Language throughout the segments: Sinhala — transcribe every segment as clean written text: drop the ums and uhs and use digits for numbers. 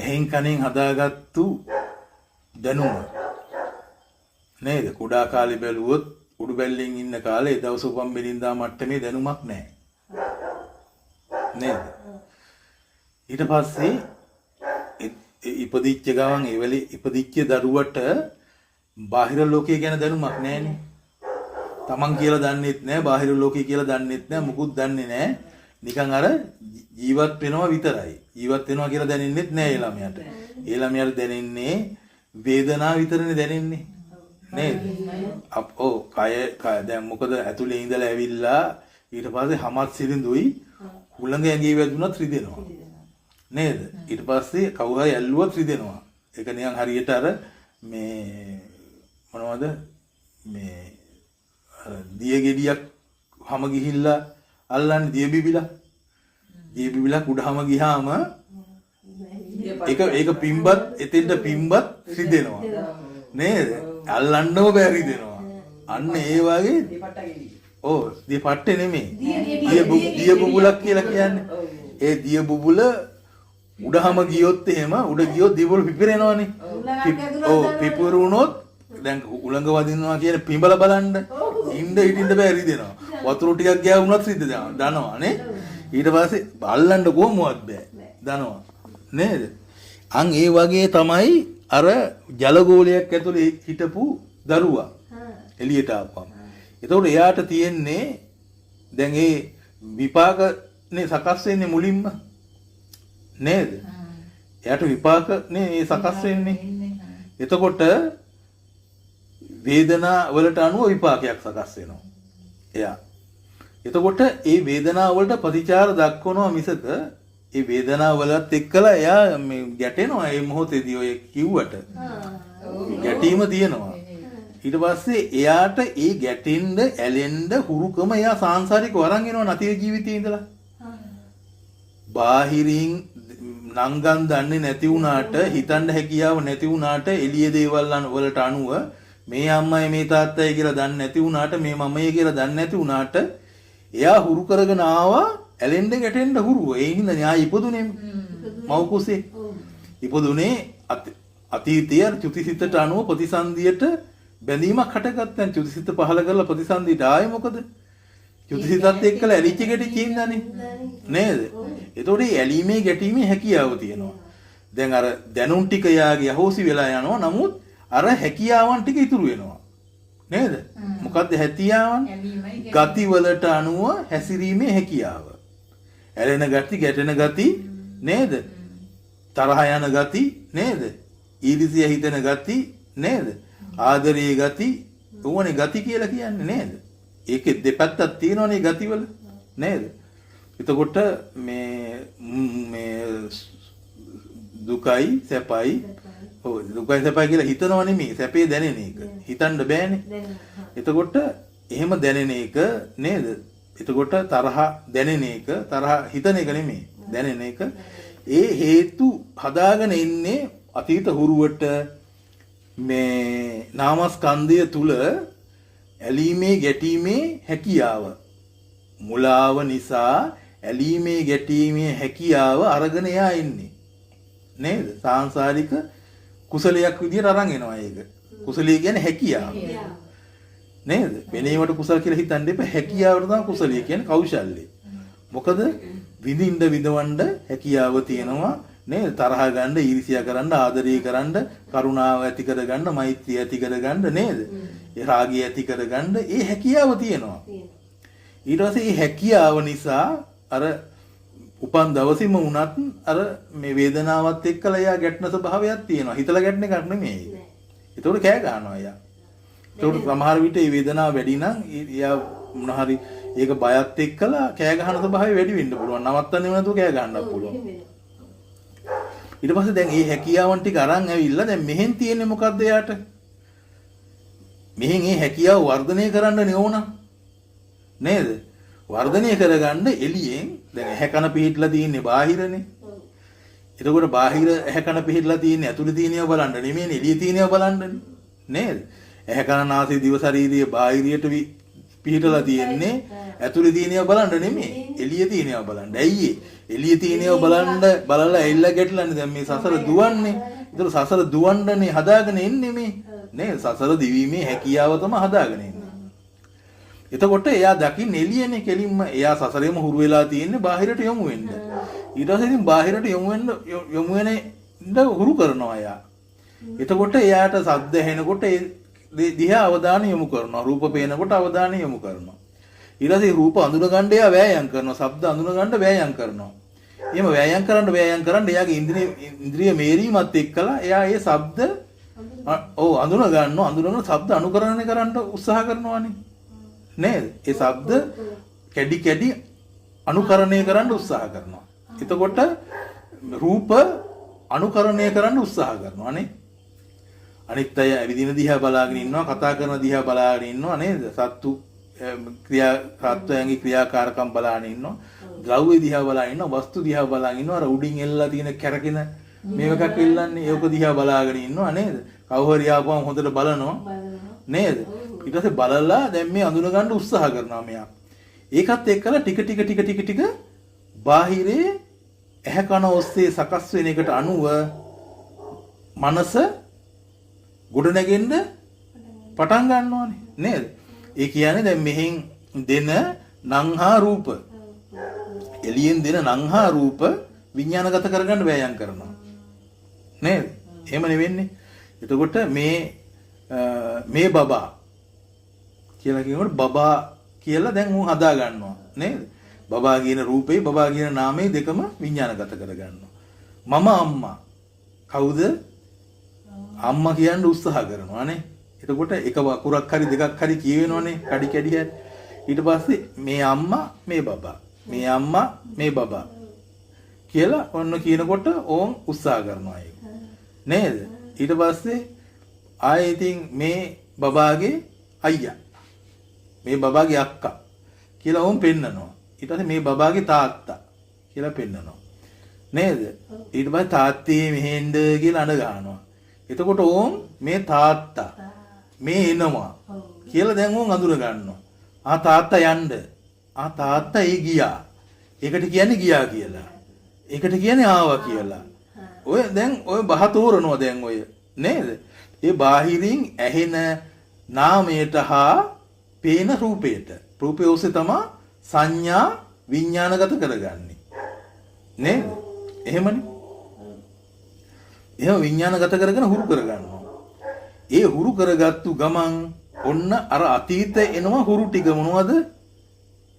ඇහෙන් කනෙන් හදාගත්තු දැනුම නේද? කුඩා කාලේ බැලුවොත් උඩු බැල්ලෙන් ඉන්න කාලේ ඒ දවස් උපන් බිරින්දා මට්ටමේ දැනුමක් නැහැ. නේද? ඊට පස්සේ ඉපදිච්ච ගමන් ඒ වෙලේ ඉපදිච්ච දරුවට බාහිර ලෝකය ගැන දැනුමක් නැහැනේ. තමන් කියලා දන්නෙත් නැහැ, බාහිර ලෝකය කියලා දන්නෙත් නැහැ, මුකුත් දන්නේ නැහැ. නිකන් අර ජීවත් වෙනවා විතරයි. ජීවත් වෙනවා කියලා දැනෙන්නෙත් නැහැ ඒ ළමයාට. ඒ ළමයාට දැනෙන්නේ වේදනාව විතරනේ දැනෙන්නේ. නේද? ඔව්, කය කය දැන් මොකද ඇතුලේ ඉඳලා ඇවිල්ලා ඊට පස්සේ හමත් සිරිඳුයි, හුළඟ ඇඟේ වැදුනත් රිදෙනවා. නේද? ඊට පස්සේ කවුරු හරි ඇල්ලුවත් රිදෙනවා. ඒක නිකන් හරියට අර මේ මොනවද මේ අර දිය ගෙඩියක් හැම ගිහිල්ලා අල්ලන්නේ දිය බිබිලා. දිය බිබිලා කුඩහම ගියාම ඒක ඒක පිම්බත් එතෙන්ට පිම්බත් රිදෙනවා. නේද? අල්ලන්නම බැරි රිදෙනවා. අන්න ඒ වගේ. ඔව්, දිය පට්ටේ නෙමෙයි. දිය බුබුලක් කියලා කියන්නේ. ඒ දිය බුබුල උඩහම ගියොත් එහෙම උඩ ගියොත් දිය බුබුල පිපිරෙනවනේ. ඔව්, පිපිරුණොත් දැන් උලඟ වදිනවා කියන පිඹල බලන්න ඉන්න හිටින්න බෑ, රිදෙනවා. වතුර ටිකක් ගෑවුනත් රිදෙනවා. දනවා නේ. ඊට පස්සේ අල්ලන්න කොහොමවත් බෑ. දනවා. නේද? අන් ඒ වගේ තමයි අර ජල ගෝලයක් ඇතුලේ හිටපු දරුවා එළියට ආපුවම. එතකොට එයාට තියෙන්නේ දැන් ඒ විපාක නේ සකස් වෙන්නේ මුලින්ම, නේද? එයාට විපාක නේ ඒ සකස් වෙන්නේ. එතකොට වේදනා වලට අනුව විපාකයක් සකස් වෙනවා. එයා. එතකොට ඒ වේදනාව වලට ප්‍රතිචාර දක්වනවා මිසක ඒ වේදනාව වලත් එක්කලා එයා මේ ගැටෙනවා ඒ මොහොතේදී ඔය කිව්වට. ගැටීම තියෙනවා. ඊට පස්සේ එයාට ඒ ගැටෙන්න ඇලෙන්න හුරුකම එයා සාංසාරික වරන් එනවා අතීත ජීවිතේ ඉඳලා. බාහිරින් නංගන් දන්නේ නැති වුණාට, හිතන්න හැකියාව නැති වුණාට, එළිය දේවල් වලට අනුව මේ අම්මයි මේ තාත්තයි කියලා දන්නේ නැති වුණාට, මේ මමයි කියලා දන්නේ නැති වුණාට, එයා හුරු කරගෙන ආවා ඇලෙන්න ගැටෙන්න හුරුව. ඒ හින්දා න්යාය ඉපදුනේ මව් කුසේ. ඉපදුනේ අතීතයේ අර චුතිසිතට අනුව ප්‍රතිසන්දියට බැඳීමක් හටගත්තා. දැන් චුතිසිත පහල කරලා ප්‍රතිසන්දියට ආයේ මොකද? චුතිසිතත් එක්කලා ඇලිච්ච ගැටිච්ච හින්දානේ. නේද? එතකොට මේ ඇලීමේ ගැටීමේ හැකියාව තියෙනවා. දැන් අර දැනුම් ටික යාගේ අහෝසි වෙලා යනවා. නමුත් අර හැකියාවන් ටික ඉතුරු වෙනවා. නේද? මොකද්ද හැකියාවන්? ඇලීමයි. ගති වලට අනුව හැසිරීමේ හැකියාව. ඇලෙන ගති, ගැටෙන ගති, නේද? තරහ යන ගති, නේද? ඊර්ෂ්‍ය හිතෙන ගති, නේද? ආදරයේ ගති, ඕවනේ ගති කියලා කියන්නේ, නේද? ඒකේ දෙපැත්තක් තියෙනවනේ ගතිවල, නේද? එතකොට මේ මේ දුකයි සැපයි, ඔව්, දුකයි සැපයි කියලා හිතනව නෙමෙයි, සැපේ දැනෙන එක. හිතන්න බෑනේ. එතකොට එහෙම දැනෙන එක, නේද? එතකොට තරහ දැනෙන එක, තරහ හිතන එක නෙමෙයි, දැනෙන එක. ඒ හේතු හදාගෙන ඉන්නේ අතීත හුරුවට මේ නාමස්කන්ධය තුල ඇලීමේ ගැටීමේ හැකියාව මුලාව නිසා ඇලීමේ ගැටීමේ හැකියාව අරගෙන එයා ඉන්නේ. නේද? සාංසාරික කුසලයක් විදියට අරන් එනවා ඒක. කුසලයේ කියන්නේ හැකියාව. නේද? වෙන ඒවට කුසල කියලා හිතන්න එපා. හැකියාවට තමයි කුසලයේ කියන්නේ, කෞශල්‍යය. මොකද විඳින්න විඳවන්න හැකියාව තියෙනවා නේද? තරහ ගන්න, ඊර්ෂ්‍යා කරන්න, ආදරය කරන්න, කරුණාව ඇති කරගන්න, මෛත්‍රිය ඇති කරගන්න, නේද? ඒ රාගය ඇති කරගන්න ඒ හැකියාව තියෙනවා. ඊට පස්සේ මේ හැකියාව නිසා අර උපන් දවසේම වුණත් අර මේ වේදනාවත් එක්කලා එයා ගැටෙන ස්වභාවයක් තියෙනවා. හිතලා ගැටෙන එකක් නෙමෙයි ඒක. ඒතකොට කෑ ගහනවා එයා. ඒතකොට සමහර විට මේ වේදනාව වැඩි නම් එයා මොන හරි ඒක බයත් එක්කලා කෑ ගහන ස්වභාවය වැඩි වෙන්න පුළුවන්. නවත්තන්නෙම නැතුව කෑ ගහන්නත් පුළුවන්. ඊට පස්සේ දැන් මේ හැකියාවන් ටික අරන් ඇවිල්ලා දැන් මෙහෙන් තියෙන්නේ මොකද්ද එයාට? මෙහෙන් මේ හැකියාව වර්ධනය කරන්න ඕන. නේද? වර්ධනය කරගන්න එළියෙන් දැන් ඇහැ කන පිහිටලා තියෙන්නේ බාහිරනේ. එතකොට බාහිර ඇහැ කන පිහිටලා තියෙන්නේ ඇතුලේ තියෙන ඒවා බලන්න නෙමෙයිනේ, එළියේ තියෙන ඒවා බලන්නනේ. නේද? ඇහැ කන නාසය දිව ශරීරය බාහිරියට පිහිටලා තියෙන්නේ ඇතුලේ තියෙන ඒවා බලන්න නෙමෙයි, එළියේ තියෙන ඒවා බලන්න. ඇයි ඒ? එළියේ තියෙන ඒවා බලන්න බලලා එල්ල ගැටලන්නේ දැන් මේ සසර දුවන්නේ. ඒතර සසර දුවන්නනේ හදාගෙන එන්නේ මේ. නේද? සසර දිවීමේ හැකියාව තමයි හදාගෙන එන්නේ. එතකොට එයා දකින්න එළියනේ කෙලින්ම එයා සසරේම හුරු වෙලා තියෙන්නේ බාහිරට යොමු වෙන්න. ඊට පස්සේ ඉතින් බාහිරට යොමු වෙන්න යොමු වෙන හුරු කරනවා එයා. එතකොට එයාට සද්ද ඇහෙනකොට ඒ දිහා අවධානය යොමු කරනවා. රූප පේනකොට අවධානය යොමු කරනවා. ඊට පස්සේ රූප අඳුන ගන්න එයා වෑයම් කරනවා. ශබ්ද අඳුන ගන්න වෑයම් කරනවා. එහෙම වෑයම් කරන්න වෑයම් කරන්න එයාගේ ඉන්ද්‍රිය මේරීමත් එක්කලා එයා ඒ ශබ්ද ඔව් අඳුන ගන්නවා. අඳුනගෙන ශබ්ද අනුකරණය කරන්න උත්සාහ කරනවානේ. නේද? ඒ ශබ්ද කැඩි කැඩි අනුකරණය කරන්න උත්සාහ කරනවා. එතකොට රූප අනුකරණය කරන්න උත්සාහ කරනවා නේ. අනිත් අය ඇවිදින දිහා බලාගෙන ඉන්නවා, කතා කරන දිහා බලාගෙන ඉන්නවා නේද? සත්තු ක්‍රියා සත්වයන්ගේ ක්‍රියාකාරකම් බලාගෙන ඉන්නවා. ද්‍රව්‍ය දිහා බලාගෙන ඉන්නවා, වස්තු දිහා බලාගෙන ඉන්නවා. අර උඩින් එල්ලලා තියෙන කැරකෙන මේව එකක් එල්ලන්නේ ඒක දිහා බලාගෙන ඉන්නවා නේද? කවුරු හරි ආපුවම හොඳට බලනවා නේද? ඊට පස්සේ බලලා දැන් මේ අඳුන ගන්න උත්සාහ කරනවා මෙයා. ඒකත් එක්කලා ටික ටික ටික ටික ටික බාහිරේ ඇහැ කන ඔස්සේ සකස් වෙන එකට අනුව මනස ගොඩ නැගෙන්න පටන් ගන්නවානේ නේද? ඒ කියන්නේ දැන් මෙහෙන් දෙන නංහා රූප, එළියෙන් දෙන නංහා රූප විඥානගත කරගන්න වෑයම් කරනවා නේද? එහෙම නෙවෙන්නේ. එතකොට මේ මේ බබා කියලා කියනකොට බබා කියලා දැන් ඌ හදා ගන්නවා නේද? බබා කියන රූපේ බබා කියන නාමේ දෙකම විඥානගත කරගන්නවා. මම අම්මා කවුද? අම්මා කියන්න උත්සාහ කරනවා නේ. එතකොට එක වකුරක් හරි දෙකක් හරි කියවෙනවනේ කඩි කැඩි හරි. ඊට පස්සේ මේ අම්මා මේ බබා, මේ අම්මා මේ බබා කියලා ඔන්න කියනකොට ඕන් උත්සාහ කරනවා ඒක. නේද? ඊට පස්සේ ආයේ ඉතින් මේ බබාගේ අයියා, මේ බබාගේ අක්කා කියලා ඕන් පෙන්නනවා. ඊට පස්සේ මේ බබාගේ තාත්තා කියලා පෙන්නනවා. නේද? ඊට පස්සේ තාත්තේ මෙහෙන්ද කියලා අඬ ගන්නවා. එතකොට ඕන් මේ තාත්තා මේ එනවා කියලා දැන් ඕන් අඳුර ගන්නවා. ආ තාත්තා යන්න. ආ තාත්තා ඒ ගියා. ඒකට කියන්නේ ගියා කියලා. ඒකට කියන්නේ ආවා කියලා. ඔය දැන් ඔය බහ තෝරනවා දැන් ඔය නේද? ඒ බාහිරින් ඇහෙන නාමයට හා පේන රූපයට. රූපය ඔස්සේ තමයි සංඥා විඥානගත කරගන්නේ. නේද? එහෙමනේ. එහෙම විඥානගත කරගෙන හුරු කරගන්නවා. ඒ හුරු කරගත්තු ගමන් ඔන්න අර අතීත එනවා හුරු ටික මොනවද?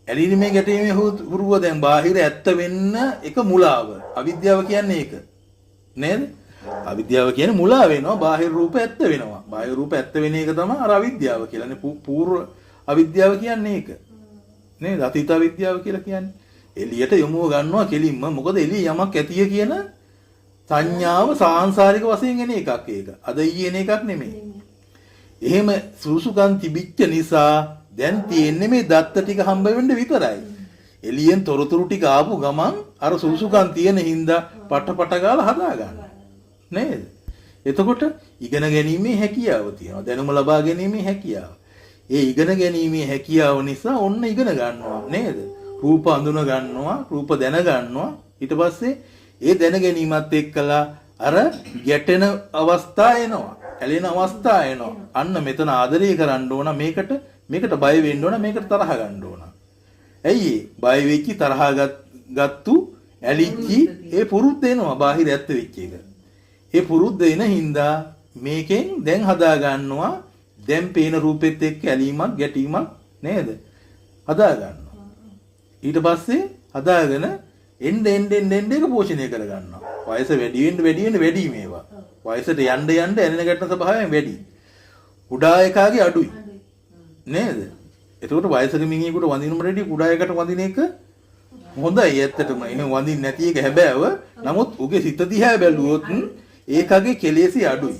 ඇලීමේ ගැටීමේ හුරුව දැන් බාහිර ඇත්ත වෙන්න එක මුලාව. අවිද්‍යාව කියන්නේ ඒක. නේද? අවිද්‍යාව කියන්නේ මුලා වෙනවා, බාහිර රූප ඇත්ත වෙනවා. බාහිර රූප ඇත්ත වෙන එක තමයි අර අවිද්‍යාව කියලානේ. පූර්ව අවිද්‍යාව කියන්නේ ඒක. නේද? අතීත අවිද්‍යාව කියලා කියන්නේ. එළියට යොමුව ගන්නවා කෙලින්ම. මොකද එළිය යමක් ඇතිය කියන සංඥාව සාංසාරික වශයෙන් එන එකක් ඒක. අද ඊයේ එන එකක් නෙමෙයි. එහෙම සුසුකම් තිබිච්ච නිසා දැන් තියෙන්නේ මේ දත්ත ටික හම්බ වෙන්න විතරයි. එළියෙන් තොරතුරු ටික ආපු ගමන් අර සුසුකම් තියෙන හින්දා පට පට ගාලා හදා ගන්න. නේද? එතකොට ඉගෙන ගැනීමේ හැකියාව තියෙනවා. දැනුම ලබා ගැනීමේ හැකියාව. ඒ ඉගෙන ගැනීමේ හැකියාව නිසා ඔන්න ඉගෙන ගන්නවා නේද? රූප අඳුන ගන්නවා, රූප දැන ගන්නවා. ඊට පස්සේ ඒ දැන ගැනීමත් එක්කලා අර ගැටෙන අවස්ථා එනවා. ඇලෙන අවස්ථා එනවා. අන්න මෙතන ආදරය කරන්න ඕන, මේකට මේකට බය වෙන්න ඕන, මේකට තරහ ගන්න ඕන. ඇයි ඒ? බය වෙච්චි, තරහ ගත්තු, ඇලිච්චි ඒ පුරුද්ද එනවා බාහිර ඇත්ත වෙච්ච එක. ඒ පුරුද්ද එන හින්දා මේකෙන් දැන් හදා ගන්නවා දැන් පේන රූපෙත් එක්ක ඇලීමක් ගැටීමක් නේද? හදා ගන්නවා. ඊට පස්සේ හදාගෙන එන්න එන්න එන්න එන්න ඒක පෝෂණය කර ගන්නවා. වයස වැඩි වෙන්න වැඩි වෙන්න වැඩි මේවා. වයසට යන්න යන්න ඇලෙන ගැටෙන ස්වභාවයෙන් වැඩි. කුඩා එකාගේ අඩුයි. නේද? එතකොට වයසක මිනිහෙකුට වඳිනවට වැඩිය කුඩා එකට වඳින එක හොඳයි ඇත්තටම. එහෙම වඳින්න නැති එක හැබෑව. නමුත් උගේ සිත දිහා බැලුවොත් ඒකගේ කෙලෙසි අඩුයි.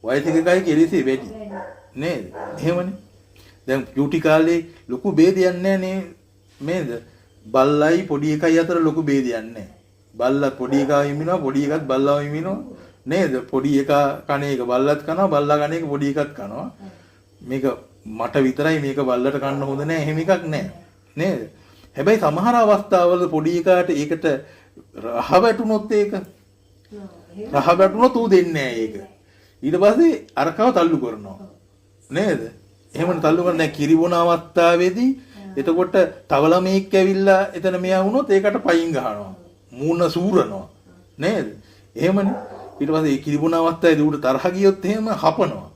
වයසක එකගේ කෙලෙසි වැඩි. නේද? එහෙමනේ. දැන් චූටි කාලේ ලොකු ભેදයක් නෑ නේ නේද? බල්ලයි පොඩි එකයි අතර ලොකු ભેදයක් නෑ. බල්ලත් පොඩි එකා හිමිනවා, පොඩි එකත් බල්ලාව හිමිනවා නේද? පොඩි එකා කන එක බල්ලත් කනවා, බල්ලා කන එක පොඩි එකත් කනවා. මේක මට විතරයි මේක බල්ලට කන්න හොඳ නෑ එහෙම එකක් නෑ නේද? හැබැයි සමහර අවස්ථාවල පොඩි එකාට ඒකට රහ වැටුනොත් ඒක රහ වැටුනොත් ඌ දෙන්නේ නෑ ඒක. ඊට පස්සේ අරකව තල්ලු කරනවා නේද? එහෙමනේ තල්ලු කරන දැන් කිරි බොන අවස්ථාවේදී එතකොට තව ළමයෙක් ඇවිල්ලා එතන මෙයා වුණොත් ඒකට පයින් ගහනවා. මූණ සූරනවා නේද? එහෙමනේ. ඊට පස්සේ ඒ කිරි බොන අවස්ථාවේදී ඌට තරහ ගියොත් එහෙම හපනවා.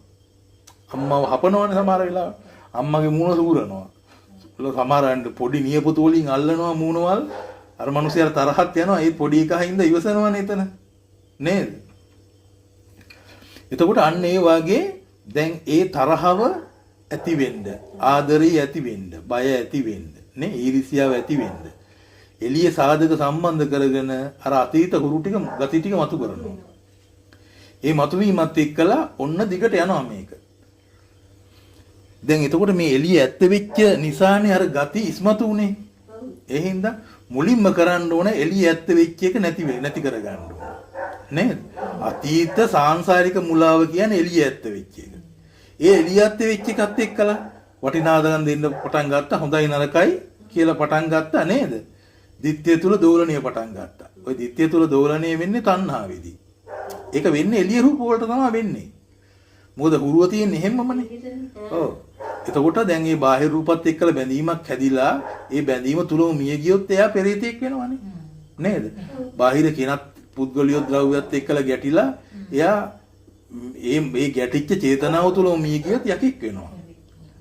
අම්මව හපනවනේ සමහර වෙලාවට. අම්මගේ මූණ සූරනවා. සමහර අය පොඩි නියපොතු වලින් අල්ලනවා මූණවල්. අර මිනිස්සයාට තරහත් යනවා. ඒ පොඩි එකා හින්දා ඉවසනවනේ එතන. නේද? එතකොට අන්න ඒ වගේ දැන් ඒ තරහව ඇති වෙන්න, ආදරේ ඇති වෙන්න, බය ඇති වෙන්න, නේ ඊර්ෂ්‍යාව ඇති වෙන්න. එළිය සාධක සම්බන්ධ කරගෙන අර අතීත හුරු ටික ගති ටික මතු කරනවා. ඒ මතුවීමත් එක්කලා ඔන්න දිගට යනවා මේක. දැන් එතකොට මේ එළිය ඇත්ත වෙච්ච නිසානේ අර ගති ඉස්මතු වුනේ. ඒ හින්දා මුලින්ම කරන්න ඕන එළිය ඇත්ත වෙච්ච එක නැති නැති කරගන්න ඕන. නේද? අතීත සාංසාරික මුලාව කියන්නේ එළිය ඇත්ත වෙච්ච එක. ඒ එළිය ඇත්ත වෙච්ච එකත් එක්කලා වටිනාදගම් දෙන්න පටන් ගත්තා, හොඳයි නරකයි කියලා පටන් ගත්තා නේද? දිත්‍ය තුල දෝලණය පටන් ගත්තා. ඔය දිත්‍ය තුල දෝලණය වෙන්නේ තණ්හාවේදී. ඒක වෙන්නේ එළිය රූප වලට තමයි වෙන්නේ. මොකද හුරුව තියෙන්නේ එහෙම්මමනේ. ඔව්. එතකොට දැන් මේ බාහිර රූපත් එක්කලා බැඳීමක් හැදිලා ඒ බැඳීම තුලම මිය ගියොත් එයා පෙරේතෙක් වෙනවනේ. නේද? බාහිර කෙනත් පුද්ගලියෝ ද්‍රව්‍යත් එක්කලා ගැටිලා එයා මේ මේ ගැටිච්ච චේතනාව තුලම මිය ගියොත් යකෙක් වෙනවා.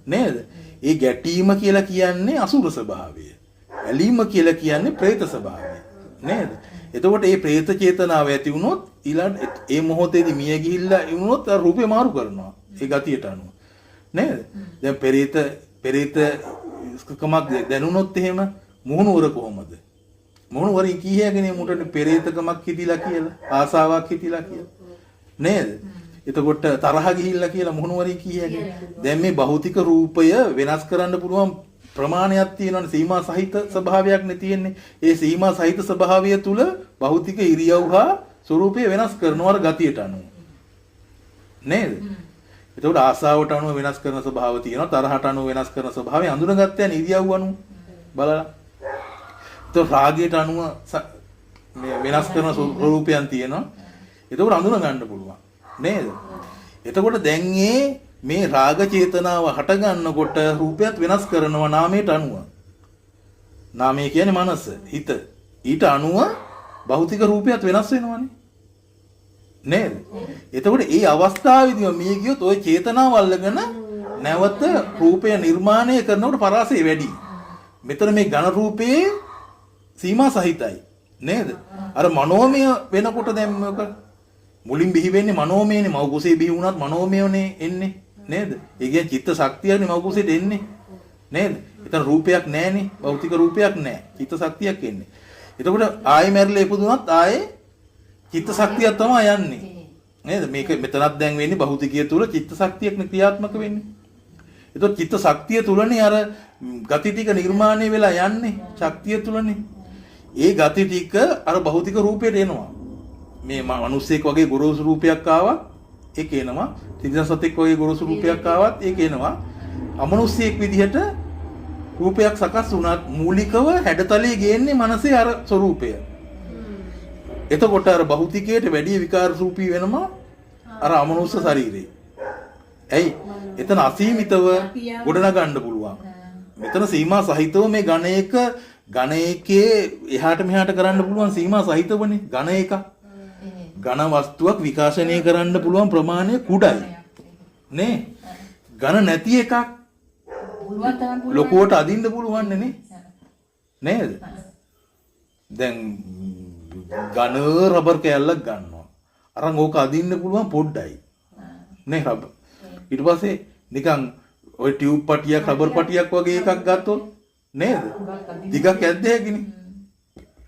නේද? ඒ ගැටීම කියලා කියන්නේ අසුර ස්වභාවය. ඇලීම කියලා කියන්නේ പ്രേත ස්වභාවය. නේද? එතකොට මේ പ്രേත චේතනාව ඇති වුණොත් ඊළඟ ඒ මොහොතේදී මිය ගිහිල්ලා වුණොත් අර රූපේ මාරු කරනවා. ඒ ගතියට අනුව. නේද? දැන් පෙරේත පෙරේත කමක් දැනුණොත් එහෙම මුහුණුවර කොහොමද? මුහුණුවරින් කීයකනේ මුටනේ පෙරේතකමක් හිතිලා කියලා, ආසාවක් හිතිලා කියලා. නේද? එතකොට තරහ ගිහිල්ලා කියලා මුහුණුවරින් කීයකනේ. දැන් මේ භෞතික රූපය වෙනස් කරන්න පුළුවන් ප්‍රමාණයක් තියෙනවනේ, සීමා සහිත ස්වභාවයක් නේ තියෙන්නේ. ඒ සීමා සහිත ස්වභාවය තුල භෞතික ඉරියව් හා ස්වරූපය වෙනස් කරනවා අර ගතියට අනුව. නේද? එතකොට ආසාවට අනුව වෙනස් කරන ස්වභාව තියෙනවා, තරහට අනුව වෙනස් කරන ස්වභාවය අඳුනගත්ත යන ඉරියව් අනුව බලලා. එතකොට රාගයට අනුව මේ වෙනස් කරන ස්වරූපයන් තියෙනවා. එතකොට අඳුන ගන්න පුළුවන්. නේද? එතකොට දැන් මේ රාග චේතනාව හට ගන්නකොට රූපයත් වෙනස් කරනවා නාමයට අනුව. නාමය කියන්නේ මනස, හිත. ඊට අනුව භෞතික රූපයත් වෙනස් වෙනවනේ. නේද? එතකොට ඒ අවස්ථාවේදීම මිය ගියොත් ඔය චේතනාව අල්ලගෙන නැවත රූපය නිර්මාණය කරනකොට පරාසය වැඩි. මෙතන මේ ඝන රූපයේ සීමා සහිතයි. නේද? අර මනෝමය වෙනකොට දැන් මොක මුලින් බිහි වෙන්නේ මනෝමයනේ. මව් කුසේ බිහි වුණත් මනෝමයනේ එන්නේ. නේද? ඒ කියන්නේ චිත්ත ශක්තියනේ මව් කුසේට එන්නේ. නේද? එතන රූපයක් නෑනේ. භෞතික රූපයක් නෑ. චිත්ත ශක්තියක් එන්නේ. එතකොට ආයෙ මැරිලා ඉපදුනත් ආයෙ චිත්ත ශක්තියක් තමයි යන්නේ. නේද? මේක මෙතනත් දැන් වෙන්නේ භෞතිකය තුල චිත්ත ශක්තියක් නේ ක්‍රියාත්මක වෙන්නේ. එතකොට චිත්ත ශක්තිය තුලනේ අර ගති ටික නිර්මාණය වෙලා යන්නේ. ශක්තිය තුලනේ. ඒ ගති ටික අර භෞතික රූපයට එනවා. මේ මිනිස්සෙක් වගේ ගොරෝසු රූපයක් ආවත් ඒක එනවා. තිරිසන් සතෙක් වගේ ගොරෝසු රූපයක් ආවත් ඒක එනවා. අමනුෂ්‍යයෙක් විදිහට රූපයක් සකස් වුණත් මූලිකව හැඩතලයේ ගේන්නේ මනසේ අර ස්වරූපය. එතකොට අර භෞතිකයට වැඩි විකාර රූපී වෙනවා අර අමනුෂ්‍ය ශරීරේ. ඇයි? එතන අසීමිතව ගොඩනගන්න පුළුවන්. මෙතන සීමා සහිතව මේ ඝන එක ඝන එකේ එහාට මෙහාට කරන්න පුළුවන් සීමා සහිතවනේ ඝන එකක්. ඝන වස්තුවක් විකාශනය කරන්න පුළුවන් ප්‍රමාණය කුඩයි. නේ? ඝන නැති එකක් පුළුවන් තරම් පුළුවන්. ලොකුවට අදින්න පුළුවන් නේ. නේද? දැන් ඝන රබර් කෑල්ලක් ගන්නවා. අරන් ඕක අදින්න පුළුවන් පොඩ්ඩයි. නේ රබර්. ඊට පස්සේ නිකන් ඔය ටියුබ් පටියක් රබර් පටියක් වගේ එකක් ගත්තොත් නේද? දිගක් ඇද්ද හැකිනේ.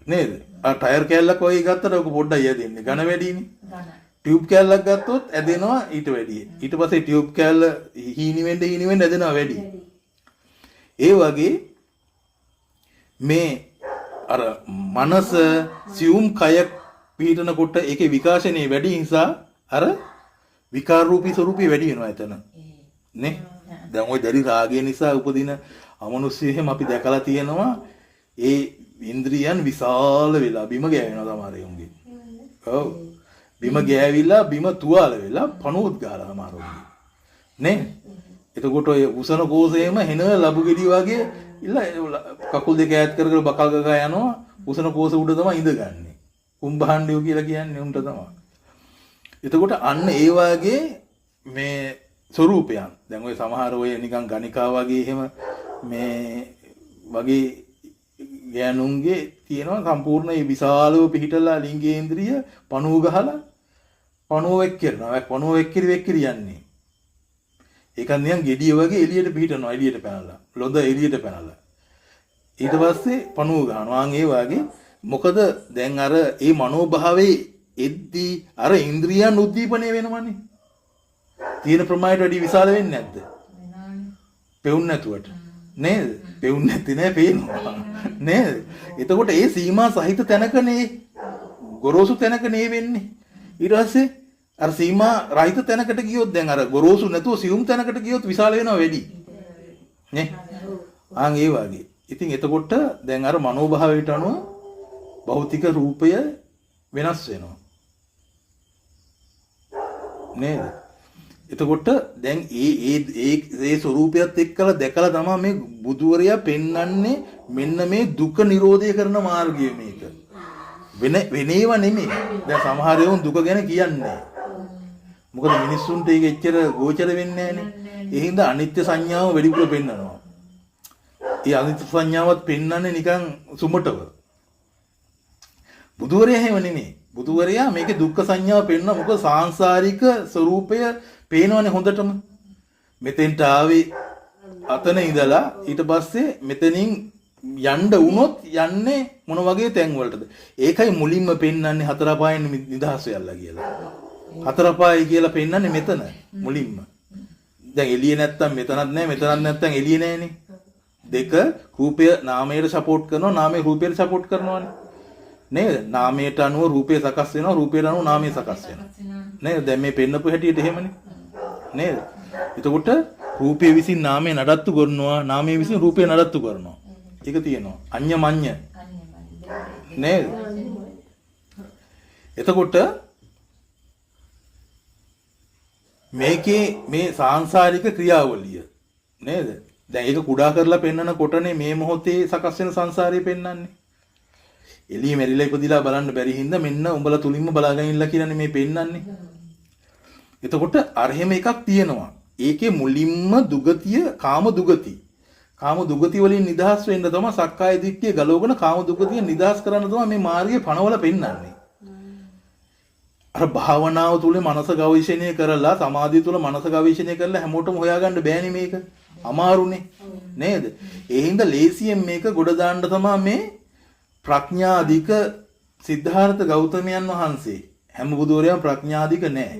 නේද? අර ටයර් කෑල්ලක් වගේ ගත්තට ඔක පොඩ්ඩයි ඇදෙන්නේ. ඝන වැඩිනේ. ඝන. ටියුබ් කෑල්ලක් ගත්තොත් ඇදෙනවා ඊට වැඩිය. ඊට පස්සේ ටියුබ් කෑල්ල හීනි වෙන්න හීනි වෙන්න ඇදෙනවා වැඩි. ඒ වගේ මේ අර මනස සියුම් කය පිහිටනකොට ඒකේ විකාශනය වැඩි නිසා අර විකාර රූපී ස්වරූපී වැඩි වෙනවා එතන. නේ? දැන් ඔය දැඩි රාගය නිසා උපදින අමනුෂ්‍ය එහෙම අපි දැකලා තියෙනවා. ඒ ඉන්ද්‍රියන් විශාල වෙලා බිම ගෑවෙනවා සමහර උන්ගේ. ඔව්. බිම ගෑවිලා බිම තුවාල වෙලා පණුවත් ගහලා සමහර උන්ගේ. නේ? එතකොට ඔය උසන කෝසෙම හෙන ලබු ගෙඩි වගේ ඉල්ල කකුල් දෙක ඈත් කර කර බකල් ගගා යනවා. උසන කෝස උඩ තමයි ඉඳගන්නේ. කුම්භාණ්ඩයෝ කියලා කියන්නේ උන්ට තමයි. එතකොට අන්න ඒ වාගේ මේ ස්වරූපයන් දැන් ඔය සමහර ඔය නිකන් ගණිකා වගේ එහෙම මේ වගේ ගෑනුන්ගේ තියෙනවා සම්පූර්ණ ඒ විශාලව පිහිටලා ලිංගේන්ද්‍රිය පණුව ගහලා පණුව වෙක්කිරනවා. පණුව වෙක්කිරි වෙක්කිරි යන්නේ. ඒක නිකන් ගෙඩිය වගේ එළියට පිහිටනවා, එළියට පැනලා. ලොඳ එළියට පැනලා. ඊට පස්සේ පණුව ගහනවා. ආන් ඒ වගේ මොකද දැන් අර ඒ මනෝභාවයේ එද්දී අර ඉන්ද්‍රියන් උද්දීපනය වෙනවනේ. තියෙන ප්‍රමාණයට වැඩි විශාල වෙන්නේ නැද්ද? පෙවුන් නැතුවට. නේද? පෙවුන් නැති නෑ, පේනවා. නේද? එතකොට ඒ සීමා සහිත තැනකනේ, ගොරෝසු තැනකනේ වෙන්නේ. ඊට පස්සේ අර සීමා රහිත තැනකට ගියොත්, දැන් අර ගොරෝසු නැතුව සියුම් තැනකට ගියොත් විශාල වෙනවා වැඩි. නේ? ආන් ඒ වගේ. ඉතින් එතකොට දැන් අර මනෝභාවයට අනුව භෞතික රූපය වෙනස් වෙනවා. නේද? එතකොට දැන් ඒ ඒ ඒ ඒ ස්වරූපයත් එක්කලා දැකලා තමයි මේ බුදුවරයා පෙන්වන්නේ මෙන්න මේ දුක නිරෝධය කරන මාර්ගය මේක. වෙන වෙන ඒවා නෙමෙයි. දැන් සමහර ඒවා දුක ගැන කියන්නේ. මොකද මිනිස්සුන්ට ඒක එච්චර ගෝචර වෙන්නේ නැහනේ. ඒ හින්දා අනිත්‍ය සංඥාව වැඩිපුර පෙන්නනවා. ඒ අනිත්‍ය සංඥාවත් පෙන්වන්නේ නිකන් සුමටව. බුදුවරයා එහෙම නෙමෙයි. බුදුවරයා මේකේ දුක්ඛ සංඥාව පෙන්වනවා. මොකද සාංසාරික ස්වરૂපය පේනවනේ හොඳටම. මෙතෙන්ට ආවේ අතන ඉඳලා ඊට පස්සේ මෙතනින් යන්න වුණොත් යන්නේ මොන වගේ තැන් වලටද? ඒකයි මුලින්ම පෙන්වන්නේ හතර අපායන් නිදහස් වෙයල්ලා කියලා. හතර අපායයි කියලා පෙන්වන්නේ මෙතන මුලින්ම. දැන් එළිය නැත්තම් මෙතනත් නෑ, මෙතනත් නැත්තම් එළිය නෑනේ. දෙක රූපය නාමයට සපෝට් කරනවා, නාමය රූපයට සපෝට් කරනවානේ. නේද? නාමයට අනුව රූපය සකස් වෙනවා, රූපයට අනුව නාමය සකස් වෙනවා. නේද? දැන් මේ පෙන්නපු හැටියට එහෙමනේ. නේද? එතකොට රූපය විසින් නාමය නඩත්තු කරනවා, නාමය විසින් රූපය නඩත්තු කරනවා. ඒක තියෙනවා. අඤ්ඤ මඤ්ඤ. නේද? එතකොට මේකේ මේ සාංසාරික ක්‍රියාවලිය නේද? දැන් ඒක කුඩා කරලා පෙන්නන කොටනේ මේ මොහොතේ සකස් වෙන සංසාරය පෙන්වන්නේ. එළිය මෙරිලා ඉපදිලා බලන්න බැරි හින්දා මෙන්න උඹලා තුලින්ම බලාගෙන ඉන්නලා කියලානේ මේ පෙන්වන්නේ. එතකොට අර එහෙම එකක් තියෙනවා. ඒකේ මුලින්ම දුගතිය කාම දුගති. කාම දුගති වලින් නිදහස් වෙන්න තමයි සක්කාය දිට්ඨිය ගලවගෙන කාම දුගතිය නිදහස් කරන්න තමයි මේ මාර්ගය පනවල පෙන්වන්නේ. අර භාවනාව තුළ මනස ගවේෂණය කරලා සමාධිය තුළ මනස ගවේෂණය කරලා හැමෝටම හොයාගන්න බෑනේ මේක. අමාරුනේ. නේද? ඒ හින්දා ලේසියෙන් මේක ගොඩ දාන්න තමයි මේ ප්‍රඥාධික සිද්ධාර්ථ ගෞතමයන් වහන්සේ. හැම බුදුවරයාම ප්‍රඥාධික නෑ.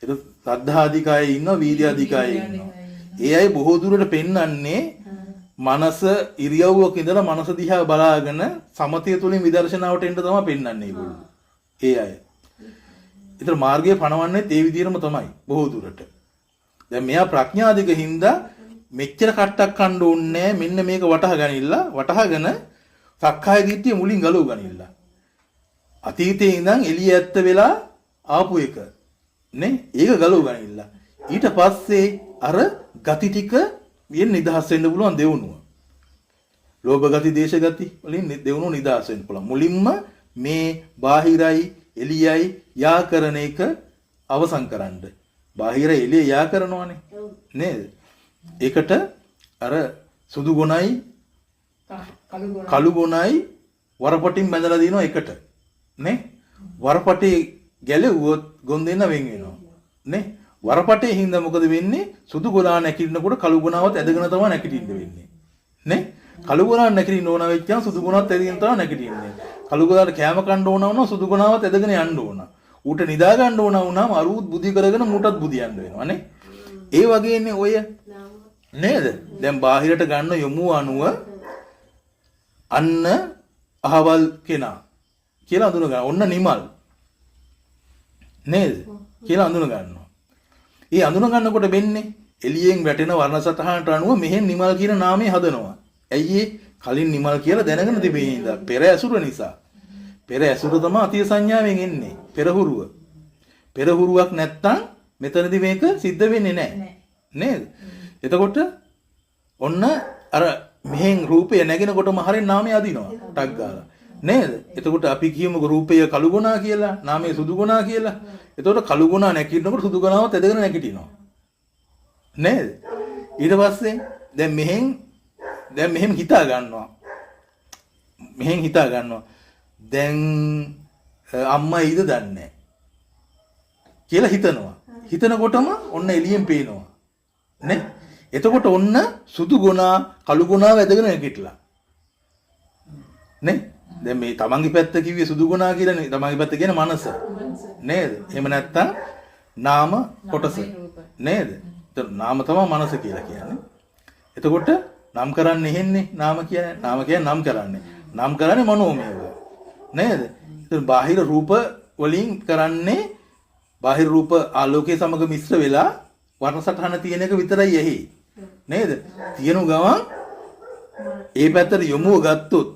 ඒක සද්ධාධික අය ඉන්නවා, වීර්යාධික අය ඉන්නවා. ඒ අය බොහෝ දුරට පෙන්වන්නේ මනස ඉරියව්වක ඉඳලා මනස දිහා බලාගෙන සමතය තුලින් විදර්ශනාවට එන්න තමයි පෙන්වන්නේ ඒගොල්ලෝ. ඒ අය. ඒතර මාර්ගය පනවන්නේත් ඒ විදිහටම තමයි බොහෝ දුරට. දැන් මෙයා ප්‍රඥාධික හින්දා මෙච්චර කට්ටක් කන්න ඕනේ මෙන්න මේක වටහා ගනිilla, වටහාගෙන සක්කාය දිට්ඨිය මුලින් ගලව ගනිilla. අතීතයේ ඉඳන් එළිය ඇත්ත වෙලා ආපු එක නේ, ඒක ගලව ගනිilla. ඊට පස්සේ අර ගති ටික යෙන් නිදහස් වෙන්න පුළුවන් දෙවුනුව. ලෝභ ගති, දේශ ගති වලින් දෙවුනුව නිදහස් වෙන්න පුළුවන්. මුලින්ම මේ බාහිරයි එළියයි යා කරන එක අවසන් කරන්න. බාහිර එළිය යා කරනවනේ නේද? ඒකට අර සුදු ගුණයි කළු ගුණයි වරපටින් බැඳලා දිනවා එකට නේ? වරපටේ ගැලෙව්වොත් ගොන් දෙන්න වෙන් වෙනවා නේ? වරපටේ හින්දා මොකද වෙන්නේ? සුදු ගොනා නැකිටිනකොට කළු ගුණාවත් ඇදගෙන තමයි නැකිටින්න වෙන්නේ නේ? කළු ගුණා නැකිටින්න ඕන වෙච්චාම සුදු ගුණාවත් ඇදගෙන තමයි නැකිටින්නේ. කළු ගුණාට කෑම කන්න ඕන වුණා සුදු ගුණාවත් ඇදගෙන යන්න ඕන. ඌට නිදා ගන්න ඕන වුණාම අර ඌත් බුදි කරගෙන මූටත් බුදියන්න වෙනවා නේ? ඒ වගේනේ ඔය නේද? දැන් බාහිරට ගන්න යොමු අනුව අන්න අහවල් කෙනා කියලා අඳුන ගන්න. ඔන්න නිමල් නේද? කියලා අඳුන ගන්නවා. ඒ අඳුන ගන්නකොට වෙන්නේ එළියෙන් වැටෙන වර්ණ සටහනට අනුව මෙහෙන් නිමල් කියන නාමය හදනවා. ඇයි ඒ? කලින් නිමල් කියලා දැනගෙන තිබෙන හින්දා, පෙර ඇසුර නිසා. පෙර ඇසුර තමයි අතීත සංඥාවෙන් එන්නේ. පෙරහුරුව. පෙරහුරුවක් නැත්තම් මෙතනදි මේක සිද්ධ වෙන්නේ නැහැ. නේද? එතකොට ඔන්න අර මෙහෙන් රූපය නැගෙනකොටම හරින් නාමය අදිනවා. ටක් ගාලා. නේද? එතකොට අපි කියමුකෝ රූපය කළු ගුණා කියලා, නාමය සුදු ගුණා කියලා. එතකොට කළු ගුණා නැගිටිනකොට සුදු ගුණාවත් ඇදගෙන නැගිටිනවා. නේද? ඊට පස්සේ දැන් මෙහෙන් දැන් මෙහෙම හිතා ගන්නවා. මෙහෙන් හිතා ගන්නවා. දැන් අම්මා ඊද දන්නේ කියලා හිතනවා. හිතනකොටම ඔන්න එළියෙන් පේනවා. නේ? එතකොට ඔන්න සුදු ගුණා කළු ගුණාව ඇදගෙන නැගිටලා. නේ? දැන් මේ තමන්ගේ පැත්ත කිව්වේ සුදු ගුණා කියලානේ. තමන්ගේ පැත්ත කියන්නේ මනස. නේද? එහෙම නැත්තම් නාම කොටස. නේද? එතකොට නාම තමයි මනස කියලා කියන්නේ. එතකොට නම් කරන්නේ එහෙන්නේ නාම කියන්නේ. නාම කියන්නේ නම් කරන්නේ. නම් කරන්නේ මනෝමයව. නේද? එතකොට බාහිර රූප වලින් කරන්නේ බාහිර රූප ආලෝකයේ සමග මිශ්‍ර වෙලා වර්ණ සටහන තියෙන එක විතරයි ඇහි. නේද? තියෙනු ගමන් ඒ පැත්තට යොමුව ගත්තොත්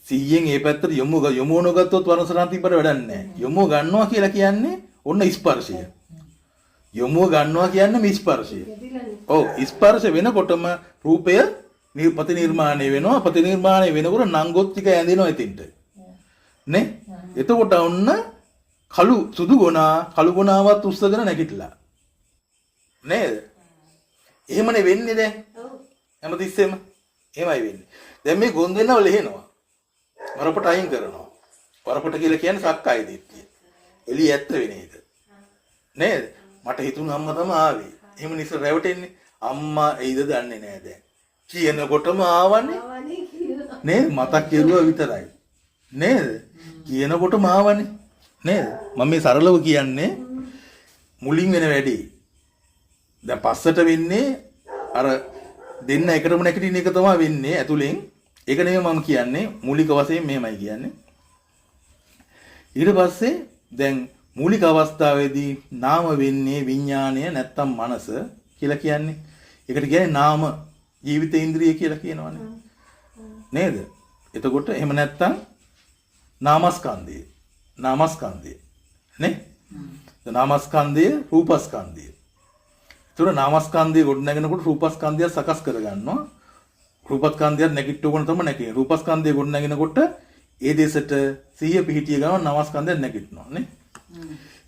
සිහියෙන් ඒ පැත්තට යොමුව යොමුව නොගත්තොත් වර්ණ සටහන තිබ්බට වැඩක් නැහැ. යොමුව ගන්නවා කියලා කියන්නේ ඔන්න ස්පර්ශය. යොමුව ගන්නවා කියන්නේ මේ ස්පර්ශය. ඔව්, ස්පර්ශ වෙනකොටම රූපය ප්‍රතිනිර්මාණය වෙනවා. ප්‍රතිනිර්මාණය වෙනකොට නංගොත් ටික ඇඳෙනවා එතින්ට. නේ? එතකොට ඔන්න කළු සුදු ගොනා කළු ගොනාවත් උස්සගෙන නැගිටලා. නේද? එහෙමනේ වෙන්නේ දැන්. හැමතිස්සෙම එහෙමයි වෙන්නේ. දැන් මේ ගොන් දෙන්නව ලෙහෙනවා. වරපට අයින් කරනවා. වරපට කියලා කියන්නේ සක්කාය දිට්ඨිය. එළිය ඇත්ත වෙන එක. නේද? මට හිතුණ අම්මා තමයි ආවේ. එහෙම නිසා රැවටෙන්නේ. අම්මා එයිද දන්නේ නෑ දැන්. කියනකොටම ආවනේ. නේද? මතක් කෙරුවා විතරයි. නේද? කියනකොටම ආවනේ. නේද? මම මේ සරලව කියන්නේ මුලින් වෙන වැඩේ. දැන් පස්සට වෙන්නේ අර දෙන්න එකටම නැගිටින එක තමයි වෙන්නේ ඇතුලෙන්. ඒක නෙමෙයි මම කියන්නේ, මූලික වශයෙන් මෙහෙමයි කියන්නේ. ඊට පස්සේ දැන් මූලික අවස්ථාවේදී නාම වෙන්නේ විඥාණය නැත්තම් මනස කියලා කියන්නේ. ඒකට කියන්නේ නාම ජීවිත ඉන්ද්‍රිය කියලා කියනවනේ. නේද? එතකොට එහෙම නැත්තම් නාමස්කන්ධය. නාමස්කන්ධය. නේ? නාමස්කන්ධය රූපස්කන්ධය. ඒතර නාමස්කන්ධය ගොඩ නැගෙනකොට රූපස්කන්ධය සකස් කරගන්නවා. රූපස්කන්ධයත් නැගිට්ටෝන තමයි නැගිටින්නේ. රූපස්කන්ධය ගොඩ නැගෙනකොට ඒ දෙසට සිහිය පිහිටිය ගමන් නාමස්කන්ධයත් නැගිටිනවා නේ.